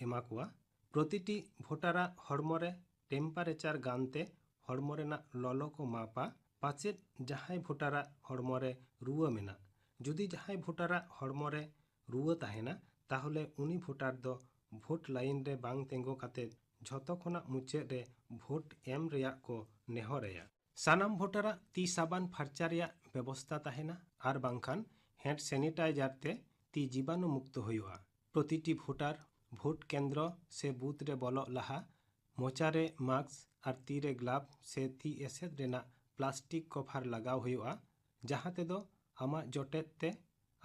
ᱮᱢᱟ ᱠᱚᱣᱟ᱾ ᱯᱨᱚᱛᱤᱴᱤ ᱵᱷᱳᱴᱟᱨᱟᱜ ᱦᱚᱲᱢᱚ ᱨᱮ ᱴᱮᱢᱯᱟᱨᱮᱪᱟᱨ ᱜᱟᱱᱛᱮ ᱦᱚᱲᱢᱚ ᱨᱮᱱᱟᱜ ᱞᱚᱞᱚ ᱠᱚ ᱢᱟᱯᱟ, ᱯᱟᱪᱮᱫ ᱡᱟᱦᱟᱸᱭ ᱵᱷᱳᱴᱟᱨᱟᱜ ᱦᱚᱲᱢᱚ ᱨᱮ ᱨᱩᱣᱟᱹ ᱢᱮᱱᱟᱜ᱾ ᱡᱩᱫᱤ ᱡᱟᱦᱟᱸᱭ ᱵᱷᱳᱴᱟᱨᱟᱜ ᱦᱚᱲᱢᱚ ᱨᱮ ᱨᱩᱣᱟᱹ ᱛᱟᱦᱮᱱᱟ, ᱛᱟᱦᱚᱞᱮ ᱩᱱᱤ ᱵᱷᱳᱴᱟᱨ ᱫᱚ ᱵᱷᱳᱴ ᱞᱟᱭᱤᱱ ᱨᱮ ᱵᱟᱝ ᱛᱮᱸᱜᱚ ᱠᱟᱛᱮ ᱡᱷᱚᱛᱚ ᱠᱷᱚᱱᱟᱜ ᱢᱩᱪᱟᱹᱫ ᱨᱮ ᱵᱷᱳᱴ ᱮᱢ ᱨᱮᱭᱟᱜ ᱠᱚ ᱱᱮᱦᱚᱨ ᱟᱭᱟ᱾ ᱥᱟᱱᱟᱢ ᱵᱷᱳᱴᱟᱨᱟᱜ ᱛᱤ ᱥᱟᱵᱟᱱ ᱯᱷᱟᱨᱪᱟ ᱨᱮᱭᱟᱜ ᱵᱮᱵᱚᱥᱛᱟ ᱛᱟᱦᱮᱱᱟ ᱟᱨ ᱵᱟᱝᱠᱷᱟᱱ ᱦᱮᱱᱰ ᱥᱮᱱᱤᱴᱟᱭᱡᱟᱨ ᱛᱮ ᱛᱤ ᱡᱤᱵᱟᱱᱩ ᱢᱩᱠᱛᱚ ᱦᱩᱭᱩᱜᱼᱟ᱾ ᱯᱨᱚᱛᱤᱴᱤ ᱵᱷᱳᱴᱟᱨ ᱵᱷᱳᱴ ᱠᱮᱱᱫᱨᱚ ᱥᱮ ᱵᱩᱛᱷ ᱨᱮ ᱵᱚᱞᱚᱜ ᱞᱟᱦᱟ ᱢᱚᱪᱟ ᱨᱮ ᱢᱟᱥᱠ ᱟᱨ ᱛᱤ ᱨᱮ ᱜᱞᱟᱵᱷ ᱥᱮ ᱛᱤ ᱮᱥᱮᱫ ᱨᱮᱱᱟᱜ ᱯᱞᱟᱥᱴᱤᱠ ᱠᱚᱵᱷᱟᱨ ᱞᱟᱜᱟᱣ ᱦᱩᱭᱩᱜᱼᱟ, ᱡᱟᱦᱟᱸ ᱛᱮᱫᱚ ᱟᱢᱟᱜ ᱡᱚᱴᱮᱫ ᱛᱮ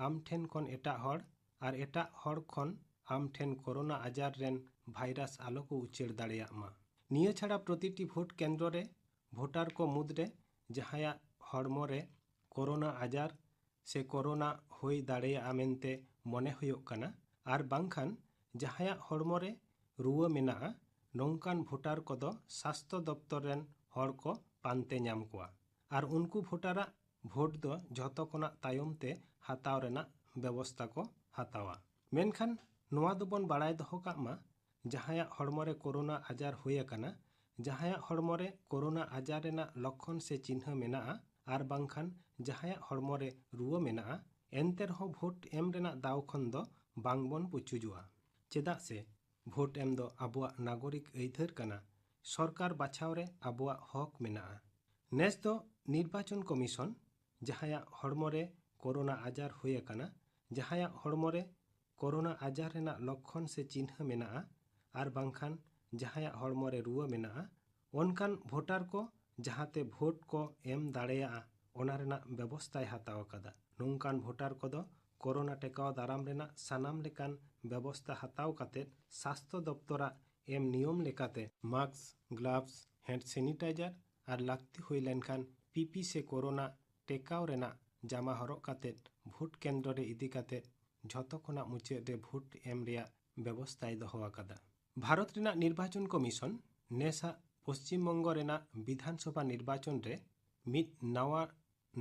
ᱟᱢ ᱴᱷᱮᱱ ᱠᱷᱚᱱ ᱮᱴᱟᱜ ᱦᱚᱲ ᱟᱨ ᱮᱴᱟᱜ ᱦᱚᱲ ᱠᱷᱚᱱ ᱟᱢ ᱴᱷᱮᱱ ᱠᱳᱨᱳᱱᱟ ᱟᱡᱟᱨ ᱨᱮᱱ ᱵᱷᱟᱭᱨᱟᱥ ᱟᱞᱚ ᱠᱚ ᱩᱪᱟᱹᱲ ᱫᱟᱲᱮᱭᱟᱜ ᱢᱟ᱾ ᱱᱤᱭᱟᱹ ᱪᱷᱟᱲᱟ ᱯᱨᱚᱛᱤᱴᱤ ᱵᱷᱳᱴ ᱠᱮᱱᱫᱨᱚ ᱨᱮ ᱵᱷᱳᱴᱟᱨ ᱠᱚ ᱢᱩᱫᱽᱨᱮ ᱡᱟᱦᱟᱸᱭᱟᱜ ᱦᱚᱲᱢᱚ ᱨᱮ ᱠᱳᱨᱳᱱᱟ ᱟᱡᱟᱨ ᱥᱮ ᱠᱳᱨᱳᱱᱟ ᱦᱩᱭ ᱫᱟᱲᱮᱭᱟᱜᱼᱟ ᱢᱮᱱᱛᱮ ᱢᱚᱱᱮ ᱦᱩᱭᱩᱜ ᱠᱟᱱᱟ ᱟᱨ ᱵᱟᱝᱠᱷᱟᱱ ᱡᱟᱦᱟᱸᱭᱟᱜ ᱦᱚᱲᱢᱚ ᱨᱮ ᱨᱩᱣᱟᱹ ᱢᱮᱱᱟᱜᱼᱟ, ᱱᱚᱝᱠᱟᱱ ᱵᱷᱳᱴᱟᱨ ᱠᱚᱫᱚ ᱥᱟᱥᱛᱷᱚ ᱫᱚᱯᱛᱚᱨ ᱨᱮᱱ ᱦᱚᱲ ᱠᱚ ᱯᱟᱱᱛᱮ ᱧᱟᱢ ᱠᱚᱣᱟ ᱟᱨ ᱩᱱᱠᱩ ᱵᱷᱳᱴᱟᱨᱟᱜ ᱵᱷᱳᱴ ᱫᱚ ᱡᱷᱚᱛᱚ ᱠᱷᱚᱱᱟᱜ ᱛᱟᱭᱚᱢ ᱛᱮ ᱦᱟᱛᱟᱣ ᱨᱮᱱᱟᱜ ᱵᱮᱵᱚᱥᱛᱟ ᱠᱚ ᱦᱟᱛᱟᱣᱟ᱾ ᱢᱮᱱᱠᱷᱟᱱ ᱱᱚᱣᱟ ᱫᱚᱵᱚᱱ ᱵᱟᱲᱟᱭ ᱫᱚᱦᱚ ᱠᱟᱜ ᱢᱟ, ᱡᱟᱦᱟᱸᱭᱟᱜ ᱦᱚᱲᱢᱚ ᱨᱮ ᱠᱳᱨᱳᱱᱟ ᱟᱡᱟᱨ ᱦᱩᱭ ᱟᱠᱟᱱᱟ, ᱡᱟᱦᱟᱸᱭᱟᱜ ᱦᱚᱲᱢᱚ ᱨᱮ ᱠᱳᱨᱳᱱᱟ ᱟᱡᱟᱨ ᱨᱮᱱᱟᱜ ᱞᱚᱠᱠᱷᱚᱱ ᱥᱮ ᱪᱤᱱᱦᱟᱹ ᱢᱮᱱᱟᱜᱼᱟ ᱟᱨ ᱵᱟᱝᱠᱷᱟᱱ ᱡᱟᱦᱟᱸᱭᱟᱜ ᱦᱚᱲᱢᱚ ᱨᱮ ᱨᱩᱣᱟᱹ ᱢᱮᱱᱟᱜᱼᱟ, ᱮᱱᱛᱮ ᱨᱮᱦᱚᱸ ᱵᱷᱳᱴ ᱮᱢ ᱨᱮᱱᱟᱜ ᱫᱟᱣ ᱠᱷᱚᱱ ᱫᱚ ᱵᱟᱝ ᱵᱚᱱ ᱯᱩᱪᱩᱡᱚᱜᱼᱟ᱾ ᱪᱮᱫᱟᱜ ᱥᱮ ᱵᱷᱳᱴ ᱮᱢ ᱫᱚ ᱟᱵᱚᱣᱟᱜ ᱱᱟᱜᱚᱨᱤᱠ ᱟᱹᱭᱫᱟᱹᱨ ᱠᱟᱱᱟ᱾ ᱥᱚᱨᱠᱟᱨ ᱵᱟᱪᱷᱟᱣ ᱨᱮ ᱟᱵᱚᱣᱟᱜ ᱦᱚᱠ ᱢᱮᱱᱟᱜᱼᱟ᱾ ᱱᱮᱥ ᱫᱚ ᱱᱤᱨᱵᱟᱪᱚᱱ ᱠᱚᱢᱤᱥᱚᱱ ᱡᱟᱦᱟᱸᱭᱟᱜ ᱦᱚᱲᱢᱚ ᱨᱮ ᱠᱳᱨᱳᱱᱟ ᱟᱡᱟᱨ ᱦᱩᱭ ᱟᱠᱟᱱᱟ, ᱡᱟᱦᱟᱸᱭᱟᱜ ᱦᱚᱲᱢᱚ ᱨᱮ ᱠᱳᱨᱳᱱᱟ ᱟᱡᱟᱨ ᱨᱮᱱᱟᱜ ᱞᱚᱠᱠᱷᱚᱱ ᱥᱮ ᱪᱤᱱᱦᱟᱹ ᱢᱮᱱᱟᱜᱼᱟ ᱟᱨ ᱵᱟᱝᱠᱷᱟᱱ ᱡᱟᱦᱟᱸᱭᱟᱜ ᱦᱚᱲᱢᱚ ᱨᱮ ᱨᱩᱣᱟᱹ ᱢᱮᱱᱟᱜᱼᱟ, ᱚᱱᱠᱟᱱ ᱵᱷᱳᱴᱟᱨ ᱠᱚ ᱡᱟᱦᱟᱸᱛᱮ ᱵᱷᱳᱴ ᱠᱚ ᱮᱢ ᱫᱟᱲᱮᱭᱟᱜᱼᱟ, ᱚᱱᱟ ᱨᱮᱱᱟᱜ ᱵᱮᱵᱚᱥᱛᱷᱟᱭ ᱦᱟᱛᱟᱣ ᱟᱠᱟᱫᱟ᱾ ᱱᱚᱝᱠᱟᱱ ᱵᱷᱳᱴᱟᱨ ᱠᱚᱫᱚ ᱠᱳᱨᱳᱱᱟ ᱴᱮᱠᱟᱣ ᱫᱟᱨᱟᱢ ᱨᱮᱱᱟᱜ ᱥᱟᱱᱟᱢ ᱞᱮᱠᱟᱱ ᱵᱮᱵᱚᱥᱛᱷᱟ ᱦᱟᱛᱟᱣ ᱠᱟᱛᱮ ᱥᱟᱥᱛᱷᱚ ᱫᱚᱯᱛᱚᱨᱟᱜ ᱮᱢ ᱱᱤᱭᱚᱢ ᱞᱮᱠᱟᱛᱮ ᱢᱟᱥᱠ, ᱜᱞᱟᱵᱷᱥ, ᱦᱮᱱᱰ ᱥᱮᱱᱤᱴᱟᱭᱡᱟᱨ ᱟᱨ ᱞᱟᱹᱠᱛᱤ ᱦᱩᱭ ᱞᱮᱱᱠᱷᱟᱱ ᱯᱤᱯᱤ ᱥᱮ ᱠᱳᱨᱳᱱᱟ ᱴᱮᱠᱟᱣ ᱨᱮᱱᱟᱜ ᱡᱟᱢᱟ ᱦᱚᱨᱚᱜ ᱠᱟᱛᱮ ᱵᱷᱳᱴ ᱠᱮᱱᱫᱨᱚ ᱨᱮ ᱤᱫᱤ ᱠᱟᱛᱮ ᱡᱷᱚᱛᱚ ᱠᱷᱚᱱᱟᱜ ᱢᱩᱪᱟᱹᱫ ᱨᱮ ᱵᱷᱳᱴ ᱮᱢ ᱨᱮᱭᱟᱜ ᱵᱮᱵᱚᱥᱛᱷᱟᱭ ᱫᱚᱦᱚ ᱟᱠᱟᱫᱟ᱾ ᱵᱷᱟᱨᱚᱛ ᱨᱮᱱᱟᱜ ᱱᱤᱨᱵᱟᱪᱚᱱ ᱠᱚᱢᱤᱥᱚᱱ ᱱᱮᱥᱟᱜ ᱯᱚᱥᱪᱤᱢ ᱵᱚᱝᱜᱚ ᱨᱮᱱᱟᱜ ᱵᱤᱫᱷᱟᱱ ᱥᱚᱵᱷᱟ ᱱᱤᱨᱵᱟᱪᱚᱱ ᱨᱮ ᱢᱤᱫ ᱱᱟᱣᱟ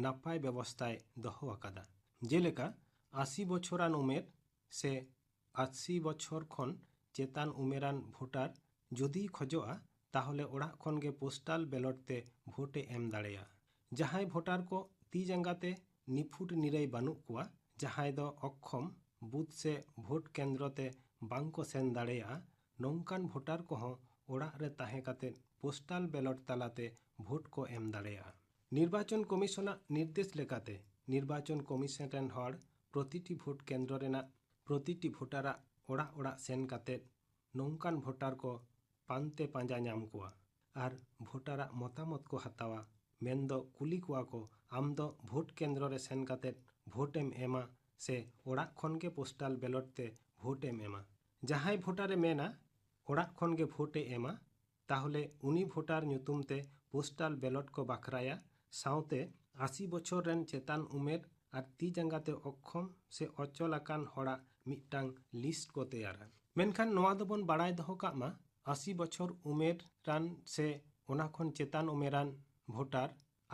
ᱱᱟᱯᱟᱭ ᱵᱮᱵᱚᱥᱛᱷᱟᱭ ᱫᱚᱦᱚ ᱟᱠᱟᱫᱟ᱾ ᱡᱮᱞᱮᱠᱟ, ᱟᱥᱤ ᱵᱚᱪᱷᱚᱨᱟᱱ ᱩᱢᱮᱨ ᱥᱮ ᱟᱥᱤ ᱵᱚᱪᱷᱚᱨ ᱠᱷᱚᱱ ᱪᱮᱛᱟᱱ ᱩᱢᱮᱨᱟᱱ ᱵᱷᱳᱴᱟᱨ ᱡᱩᱫᱤᱭ ᱠᱷᱚᱡᱚᱜᱼᱟ, ᱛᱟᱦᱚᱞᱮ ᱚᱲᱟᱜ ᱠᱷᱚᱱ ᱜᱮ ᱯᱳᱥᱴᱟᱞ ᱵᱮᱞᱚᱴ ᱛᱮ ᱵᱷᱳᱴ ᱮ ᱮᱢ ᱫᱟᱲᱮᱭᱟᱜᱼᱟ᱾ ᱡᱟᱦᱟᱸᱭ ᱵᱷᱳᱴᱟᱨ ᱠᱚ ᱛᱤ ᱡᱟᱸᱜᱟ ᱛᱮ ᱱᱤᱯᱷᱩᱴ ᱱᱤᱨᱟᱹᱭ ᱵᱟᱹᱱᱩᱜ ᱠᱚᱣᱟ, ᱡᱟᱦᱟᱸᱭ ᱫᱚ ᱚᱠᱠᱷᱚᱢ, ᱵᱩᱛᱷ ᱥᱮ ᱵᱷᱳᱴ ᱠᱮᱱᱫᱨᱚ ᱛᱮ ᱵᱟᱝ ᱠᱚ ᱥᱮᱱ ᱫᱟᱲᱮᱭᱟᱜᱼᱟ, ᱱᱚᱝᱠᱟᱱ ᱵᱷᱳᱴᱟᱨ ᱠᱚᱦᱚᱸ ᱚᱲᱟᱜ ᱨᱮ ᱛᱟᱦᱮᱸ ᱠᱟᱛᱮ ᱯᱳᱥᱴᱟᱞ ᱵᱮᱞᱚᱴ ᱛᱟᱞᱟᱛᱮ ᱵᱷᱳᱴ ᱠᱚ ᱮᱢ ᱫᱟᱲᱮᱭᱟᱜᱼᱟ᱾ ᱱᱤᱨᱵᱟᱪᱚᱱ ᱠᱚᱢᱤᱥᱚᱱᱟᱜ ᱱᱤᱨᱫᱮᱥ ᱞᱮᱠᱟᱛᱮ, ᱱᱤᱨᱵᱟᱪᱚᱱ ᱠᱚᱢᱤᱥᱚᱱ ᱨᱮᱱ ᱦᱚᱲ ᱯᱨᱚᱛᱤᱴᱤ ᱵᱷᱳᱴ ᱠᱮᱱᱫᱨᱚ ᱨᱮᱱᱟᱜ ᱯᱨᱚᱛᱤᱴᱤ ᱵᱷᱳᱴᱟᱨᱟᱜ ᱚᱲᱟᱜ ᱚᱲᱟᱜ ᱥᱮᱱ ᱠᱟᱛᱮ ᱱᱚᱝᱠᱟᱱ ᱵᱷᱳᱴᱟᱨ ᱠᱚ ᱯᱟᱱᱛᱮ ᱯᱟᱸᱡᱟ ᱧᱟᱢ ᱠᱚᱣᱟ ᱟᱨ ᱵᱷᱳᱴᱟᱨᱟᱜ ᱢᱚᱛᱟᱢᱚᱛ ᱠᱚ ᱦᱟᱛᱟᱣᱟ, ᱢᱮᱱᱫᱚ ᱠᱩᱞᱤ ᱠᱚᱣᱟ ᱠᱚ, "ᱟᱢ ᱫᱚ ᱵᱷᱳᱴ ᱠᱮᱱᱫᱨᱚ ᱨᱮ ᱥᱮᱱ ᱠᱟᱛᱮ ᱵᱷᱳᱴ ᱮᱢ ᱮᱢᱟ ᱥᱮ ᱚᱲᱟᱜ ᱠᱷᱚᱱ ᱜᱮ ᱯᱳᱥᱴᱟᱞ ᱵᱮᱞᱚᱴ ᱛᱮ ᱵᱷᱳᱴ ᱮᱢ ᱮᱢᱟ?" ᱡᱟᱦᱟᱸᱭ ᱵᱷᱳᱴᱟᱨᱮ ᱢᱮᱱᱟ ᱚᱲᱟᱜ ᱠᱷᱚᱱ ᱜᱮ ᱵᱷᱳᱴ ᱮ ᱮᱢᱟ, ᱛᱟᱦᱚᱞᱮ ᱩᱱᱤ ᱵᱷᱳᱴᱟᱨ ᱧᱩᱛᱩᱢ ᱛᱮ ᱯᱳᱥᱴᱟᱞ ᱵᱮᱞᱚᱴ ᱠᱚ ᱵᱟᱠᱷᱨᱟᱭᱟ, ᱥᱟᱶᱛᱮ ᱟᱥᱤ ᱵᱚᱪᱷᱚᱨ ᱨᱮᱱ ᱪᱮᱛᱟᱱ ᱩᱢᱮᱨ ᱟᱨ ᱛᱤ ᱡᱟᱸᱜᱟ ᱛᱮ ᱚᱠᱠᱷᱚᱢ ᱥᱮ ᱚᱪᱚᱞ ᱟᱠᱟᱱ ᱦᱚᱲᱟᱜ ᱢᱤᱫᱴᱟᱝ ᱞᱤᱥᱴ ᱠᱚ ᱛᱮᱭᱟᱨᱟ᱾ ᱢᱮᱱᱠᱷᱟᱱ ᱱᱚᱣᱟ ᱫᱚᱵᱚᱱ ᱵᱟᱲᱟᱭ ᱫᱚᱦᱚ ᱠᱟᱜ ᱢᱟ, ᱟᱥᱤ ᱵᱚᱪᱷᱚᱨ ᱩᱢᱮᱨᱟᱱ ᱥᱮ ᱚᱱᱟ ᱠᱷᱚᱱ ᱪᱮᱛᱟᱱ ᱩᱢᱮᱨᱟᱱ ᱵᱷᱳᱴᱟᱨ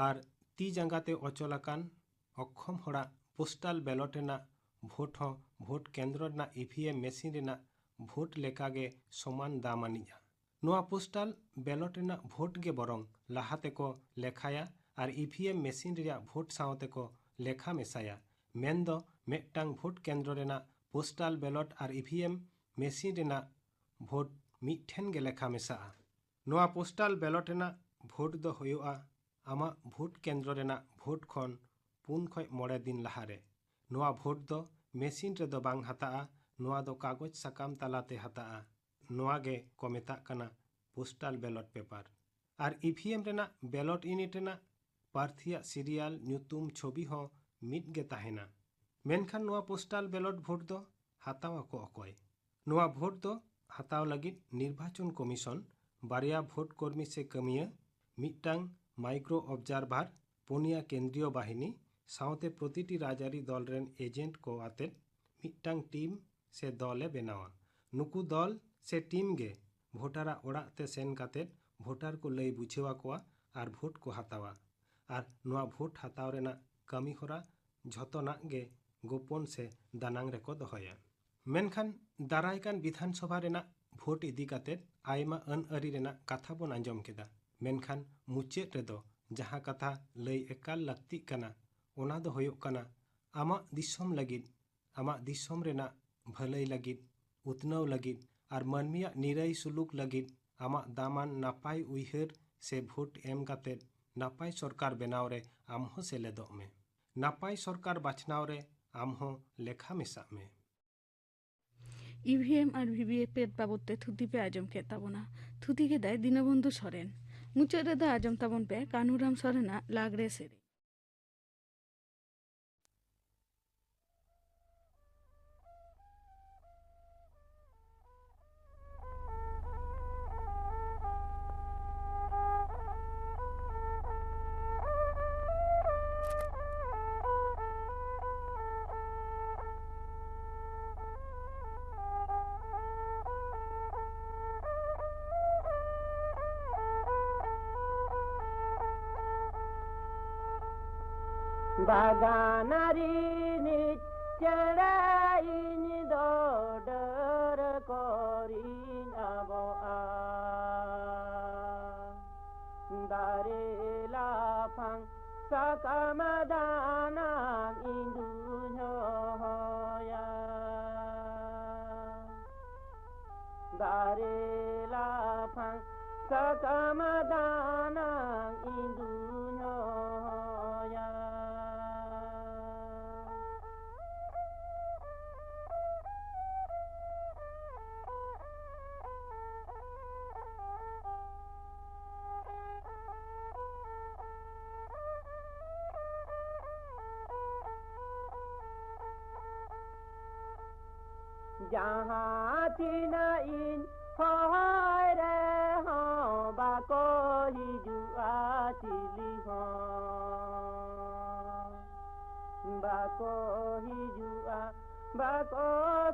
ᱟᱨ ᱛᱤ ᱡᱟᱸᱜᱟ ᱛᱮ ᱚᱪᱚᱞ ᱟᱠᱟᱱ ᱚᱠᱠᱷᱚᱢ ᱦᱚᱲᱟᱜ ᱯᱳᱥᱴᱟᱞ ᱵᱮᱞᱚᱴ ᱨᱮᱱᱟᱜ ᱵᱷᱳᱴ ᱦᱚᱸ ᱵᱷᱳᱴ ᱠᱮᱱᱫᱨᱚ ᱨᱮᱱᱟᱜ ᱤ ᱵᱷᱤ ᱮᱢ ᱢᱮᱥᱤᱱ ᱨᱮᱱᱟᱜ ᱵᱷᱳᱴ ᱞᱮᱠᱟᱜᱮ ᱥᱚᱢᱟᱱ ᱫᱟᱢ ᱟᱹᱱᱤᱡᱼᱟ᱾ ᱱᱚᱣᱟ ᱯᱳᱥᱴᱟᱞ ᱵᱮᱞᱚᱴ ᱨᱮᱱᱟᱜ ᱵᱷᱳᱴ ᱜᱮ ᱵᱚᱨᱚᱝ ᱞᱟᱦᱟ ᱛᱮᱠᱚ ᱞᱮᱠᱷᱟᱭᱟ ᱟᱨ ᱤ ᱵᱷᱤ ᱮᱢ ᱢᱮᱥᱤᱱ ᱨᱮᱭᱟᱜ ᱵᱷᱳᱴ ᱥᱟᱶ ᱛᱮᱠᱚ ᱞᱮᱠᱷᱟ ᱢᱮᱥᱟᱭᱟ, ᱢᱮᱱᱫᱚ ᱢᱤᱫᱴᱟᱝ ᱵᱷᱳᱴ ᱠᱮᱱᱫᱨᱚ ᱨᱮᱱᱟᱜ ᱯᱳᱥᱴᱟᱞ ᱵᱮᱞᱚᱴ ᱟᱨ ᱤ ᱵᱷᱤ ᱮᱢ ᱢᱮᱥᱤᱱ ᱨᱮᱱᱟᱜ ᱵᱷᱳᱴ ᱢᱤᱫ ᱴᱷᱮᱱ ᱜᱮ ᱞᱮᱠᱷᱟ ᱢᱮᱥᱟᱜᱼᱟ᱾ ᱱᱚᱣᱟ ᱯᱳᱥᱴᱟᱞ ᱵᱮᱞᱚᱴ ᱨᱮᱱᱟᱜ ᱵᱷᱳᱴ ᱫᱚ ᱦᱩᱭᱩᱜᱼᱟ ᱟᱢᱟᱜ ᱵᱷᱳᱴ ᱠᱮᱱᱫᱨᱚ ᱨᱮᱱᱟᱜ ᱵᱷᱳᱴ ᱠᱷᱚᱱ ᱯᱩᱱ ᱠᱷᱚᱱ ᱢᱚᱬᱮ ᱫᱤᱱ ᱞᱟᱦᱟᱨᱮ᱾ ᱱᱚᱣᱟ ᱵᱷᱳᱴ ᱫᱚ ᱢᱮᱥᱤᱱ ᱨᱮᱫᱚ ᱵᱟᱝ ᱦᱟᱛᱟᱜᱼᱟ, ᱱᱚᱣᱟ ᱫᱚ ᱠᱟᱜᱚᱡᱽ ᱥᱟᱠᱟᱢ ᱛᱟᱞᱟᱛᱮ ᱦᱟᱛᱟᱜᱼᱟ᱾ ᱱᱚᱣᱟ ᱜᱮ ᱠᱚ ᱢᱮᱛᱟᱜ ᱠᱟᱱᱟ ᱯᱳᱥᱴᱟᱞ ᱵᱮᱞᱚᱴ ᱯᱮᱯᱟᱨ᱾ ᱟᱨ ᱤ ᱵᱷᱤ ᱮᱢ ᱨᱮᱱᱟᱜ ᱵᱮᱞᱚᱴ ᱤᱭᱩᱱᱤᱴ ᱨᱮᱱᱟᱜ ᱯᱨᱟᱨᱛᱷᱤᱭᱟᱜ ᱥᱤᱨᱤᱭᱟᱞ, ᱧᱩᱛᱩᱢ, ᱪᱷᱚᱵᱤ ᱦᱚᱸ ᱢᱤᱫ ᱜᱮ ᱛᱟᱦᱮᱱᱟ᱾ ᱢᱮᱱᱠᱷᱟᱱ ᱱᱚᱣᱟ ᱯᱳᱥᱴᱟᱞ ᱵᱮᱞᱚᱴ ᱵᱷᱳᱴ ᱫᱚ ᱦᱟᱛᱟᱣ ᱟᱠᱚ ᱚᱠᱚᱭ? ᱱᱚᱣᱟ ᱵᱷᱳᱴ ᱫᱚ ᱦᱟᱛᱟᱣ ᱞᱟᱹᱜᱤᱫ ᱱᱤᱨᱵᱟᱪᱚᱱ ᱠᱚᱢᱤᱥᱚᱱ ᱵᱟᱨᱭᱟ ᱵᱷᱳᱴ ᱠᱚᱨᱢᱤ ᱥᱮ ᱠᱟᱹᱢᱤᱭᱟᱹ, ᱢᱤᱫᱴᱟᱝ ᱢᱟᱭᱠᱨᱳ ᱚᱵᱡᱟᱨᱵᱷᱟᱨ, ᱯᱩᱱᱭᱟ ᱠᱮᱱᱫᱨᱤᱭᱚ ᱵᱟᱦᱤᱱᱤ ᱥᱟᱶᱛᱮ ᱯᱨᱚᱛᱤᱴᱤ ᱨᱟᱡᱽᱟᱹᱨᱤ ᱫᱚᱞ ᱨᱮᱱ ᱮᱡᱮᱱᱴ ᱠᱚ ᱟᱛᱮᱫ ᱢᱤᱫᱴᱟᱝ ᱴᱤᱢ ᱥᱮ ᱫᱚᱞ ᱮ ᱵᱮᱱᱟᱣᱟ᱾ ᱱᱩᱠᱩ ᱫᱚᱞ ᱥᱮ ᱴᱤᱢ ᱜᱮ ᱵᱷᱳᱴᱟᱨᱟᱜ ᱚᱲᱟᱜ ᱛᱮ ᱥᱮᱱ ᱠᱟᱛᱮᱫ ᱵᱷᱳᱴᱟᱨ ᱠᱚ ᱞᱟᱹᱭ ᱵᱩᱡᱷᱟᱹᱣ ᱟᱠᱚᱣᱟ ᱟᱨ ᱵᱷᱳᱴ ᱠᱚ ᱦᱟᱛᱟᱣᱟ᱾ ᱟᱨ ᱱᱚᱣᱟ ᱵᱷᱳᱴ ᱦᱟᱛᱟᱣ ᱨᱮᱱᱟᱜ ᱠᱟᱹᱢᱤ ᱦᱚᱨᱟ ᱡᱷᱚᱛᱚᱱᱟᱜ ᱜᱮ ᱜᱳᱯᱚᱱ ᱥᱮ ᱫᱟᱱᱟᱝ ᱨᱮᱠᱚ ᱫᱚᱦᱚᱭᱟ᱾ ᱢᱮᱱᱠᱷᱟᱱ ᱫᱟᱨᱟᱭ ᱠᱟᱱ ᱵᱤᱫᱷᱟᱱ ᱥᱚᱵᱷᱟ ᱨᱮᱱᱟᱜ ᱵᱷᱳᱴ ᱤᱫᱤ ᱠᱟᱛᱮᱫ ᱟᱭᱢᱟ ᱟᱹᱱ ᱟᱹᱨᱤ ᱨᱮᱱᱟᱜ ᱠᱟᱛᱷᱟ ᱵᱚᱱ ᱟᱸᱡᱚᱢ ᱠᱮᱫᱟ, ᱢᱮᱱᱠᱷᱟᱱ ᱢᱩᱪᱟᱹᱫ ᱨᱮᱫᱚ ᱡᱟᱦᱟᱸ ᱠᱟᱛᱷᱟ ᱞᱟᱹᱭ ᱮᱠᱟᱞ ᱞᱟᱹᱠᱛᱤᱜ ᱠᱟᱱᱟ, ᱚᱱᱟ ᱫᱚ ᱦᱩᱭᱩᱜ ᱠᱟᱱᱟ, ᱟᱢᱟᱜ ᱫᱤᱥᱚᱢ ᱞᱟᱹᱜᱤᱫ, ᱟᱢᱟᱜ ᱫᱤᱥᱚᱢ ᱨᱮᱱᱟᱜ ᱵᱷᱟᱹᱞᱟᱹᱭ ᱞᱟᱹᱜᱤᱫ, ᱩᱛᱱᱟᱹᱣ ᱞᱟᱹᱜᱤᱫ ᱟᱨ ᱢᱟᱹᱱᱢᱤᱭᱟᱜ ᱱᱤᱨᱟᱹᱭ ᱥᱩᱞᱩᱠ ᱞᱟᱹᱜᱤᱫ ᱟᱢᱟᱜ ᱫᱟᱢᱟᱱ ᱱᱟᱯᱟᱭ ᱩᱭᱦᱟᱹᱨ ᱥᱮ ᱵᱷᱳᱴ ᱮᱢ ᱠᱟᱛᱮᱫ ᱱᱟᱯᱟᱭ ᱥᱚᱨᱠᱟᱨ ᱵᱮᱱᱟᱣ ᱨᱮ ᱟᱢ ᱦᱚᱸ ᱥᱮᱞᱮᱫᱚᱜ ᱢᱮ᱾ ᱱᱟᱯᱟᱭ ᱥᱚᱨᱠᱟᱨ ᱵᱟᱪᱷᱱᱟᱣ ᱨᱮ ᱟᱢ ᱦᱚᱸ ᱞᱮᱠᱷᱟ ᱢᱮᱥᱟᱜ ᱢᱮ᱾ ᱤ ᱵᱷᱤ ᱮᱢ ᱟᱨ ᱵᱷᱤ ᱵᱷᱤ ᱯᱮᱴ ᱵᱟᱵᱚᱫ ᱛᱮ ᱛᱷᱩᱛᱤ ᱯᱮ ᱟᱸᱡᱚᱢ ᱠᱮᱫ ᱛᱟᱵᱚᱱᱟ᱾ ᱛᱷᱩᱛᱤ ᱠᱮᱫᱟᱭ ᱫᱤᱱᱚᱵᱚᱱᱫᱷᱩ ᱥᱚᱨᱮᱱ᱾ ᱢᱩᱪᱟᱹᱫ ᱨᱮᱫᱚ ᱟᱸᱡᱚᱢ ᱛᱟᱵᱚᱱ ᱯᱮ ᱠᱟᱹᱱᱦᱩᱨᱟᱢ ᱥᱚᱨᱮᱱᱟᱜ ᱞᱟᱜᱽᱲᱮ ᱥᱮᱨᱮᱧ᱾ ᱵᱟᱜᱟᱱ ᱨᱤᱱᱤᱡ ᱪᱮᱬᱮ ᱤᱧ ᱫᱚ ᱰᱟᱹᱨ ᱠᱚᱨᱤᱧ ᱟᱵᱚᱜᱼᱟ᱾ ᱫᱟᱨᱮ ᱞᱟᱯᱷᱟᱝ ᱥᱟᱠᱟᱢ ᱫᱟᱱᱟᱝ ᱤᱧ ᱫᱩᱧ ᱦᱚᱦᱚᱭᱟ᱾ ᱫᱟᱨᱮ ᱞᱟᱯᱷᱟᱝ ᱥᱟᱠᱟᱢ ᱫᱟᱱᱟᱝ ᱤᱧ ᱫᱩᱧ ᱦᱚᱦᱚᱭᱟ᱾ ᱡᱟᱦᱟᱸ ᱛᱤᱱᱟᱹᱜ ᱤᱧ ᱦᱚᱦᱚᱭ ᱨᱮᱦᱚᱸ ᱵᱟᱠᱚ ᱦᱤᱡᱩᱜᱼᱟ ᱪᱤᱞᱤ ᱦᱚᱸ᱾ ᱵᱟᱠᱚ ᱦᱤᱡᱩᱜᱼᱟ, ᱵᱟᱠᱚ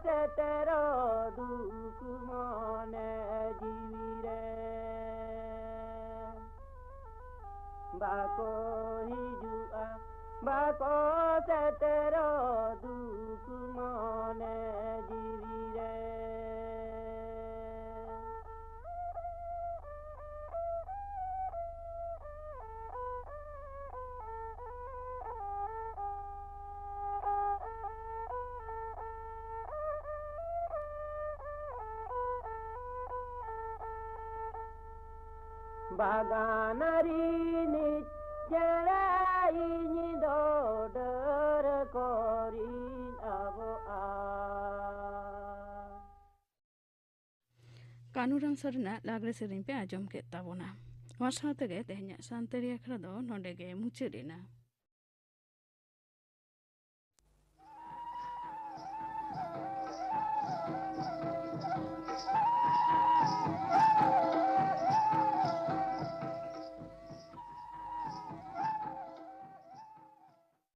ᱥᱮᱴᱮᱨᱚᱜ ᱫᱩᱠ ᱢᱚᱱᱮ ᱡᱤᱣᱤ ᱨᱮ᱾ ᱵᱟᱠᱚ ᱦᱤᱡᱩᱜᱼᱟ, ᱵᱟᱠᱚ ᱥᱮᱴᱮᱨᱚᱜ ᱫᱩᱠ ᱢᱚᱱᱮ ᱡᱤᱣᱤ ᱨᱮ᱾ ᱵᱟᱜᱟᱱ ᱨᱤᱱᱤᱡ ᱪᱮᱬᱮ ᱤᱧ ᱫᱚ ᱰᱟᱹᱨ ᱠᱚᱨᱤᱧ ᱟᱵᱚᱜᱼᱟ᱾ ᱠᱟᱹᱱᱩᱨᱟᱢ ᱥᱚᱨᱮᱱᱟᱜ ᱞᱟᱜᱽᱲᱮ ᱥᱮᱨᱮᱧ ᱯᱮ ᱟᱸᱡᱚᱢ ᱠᱮᱫ ᱛᱟᱵᱚᱱᱟ᱾ ᱱᱚᱣᱟ ᱥᱟᱶ ᱛᱮᱜᱮ ᱛᱮᱦᱮᱧᱟᱜ ᱥᱟᱱᱛᱟᱲᱤ ᱟᱠᱷᱲᱟ ᱫᱚ ᱱᱚᱰᱮ ᱜᱮ ᱢᱩᱪᱟᱹᱫ ᱮᱱᱟ᱾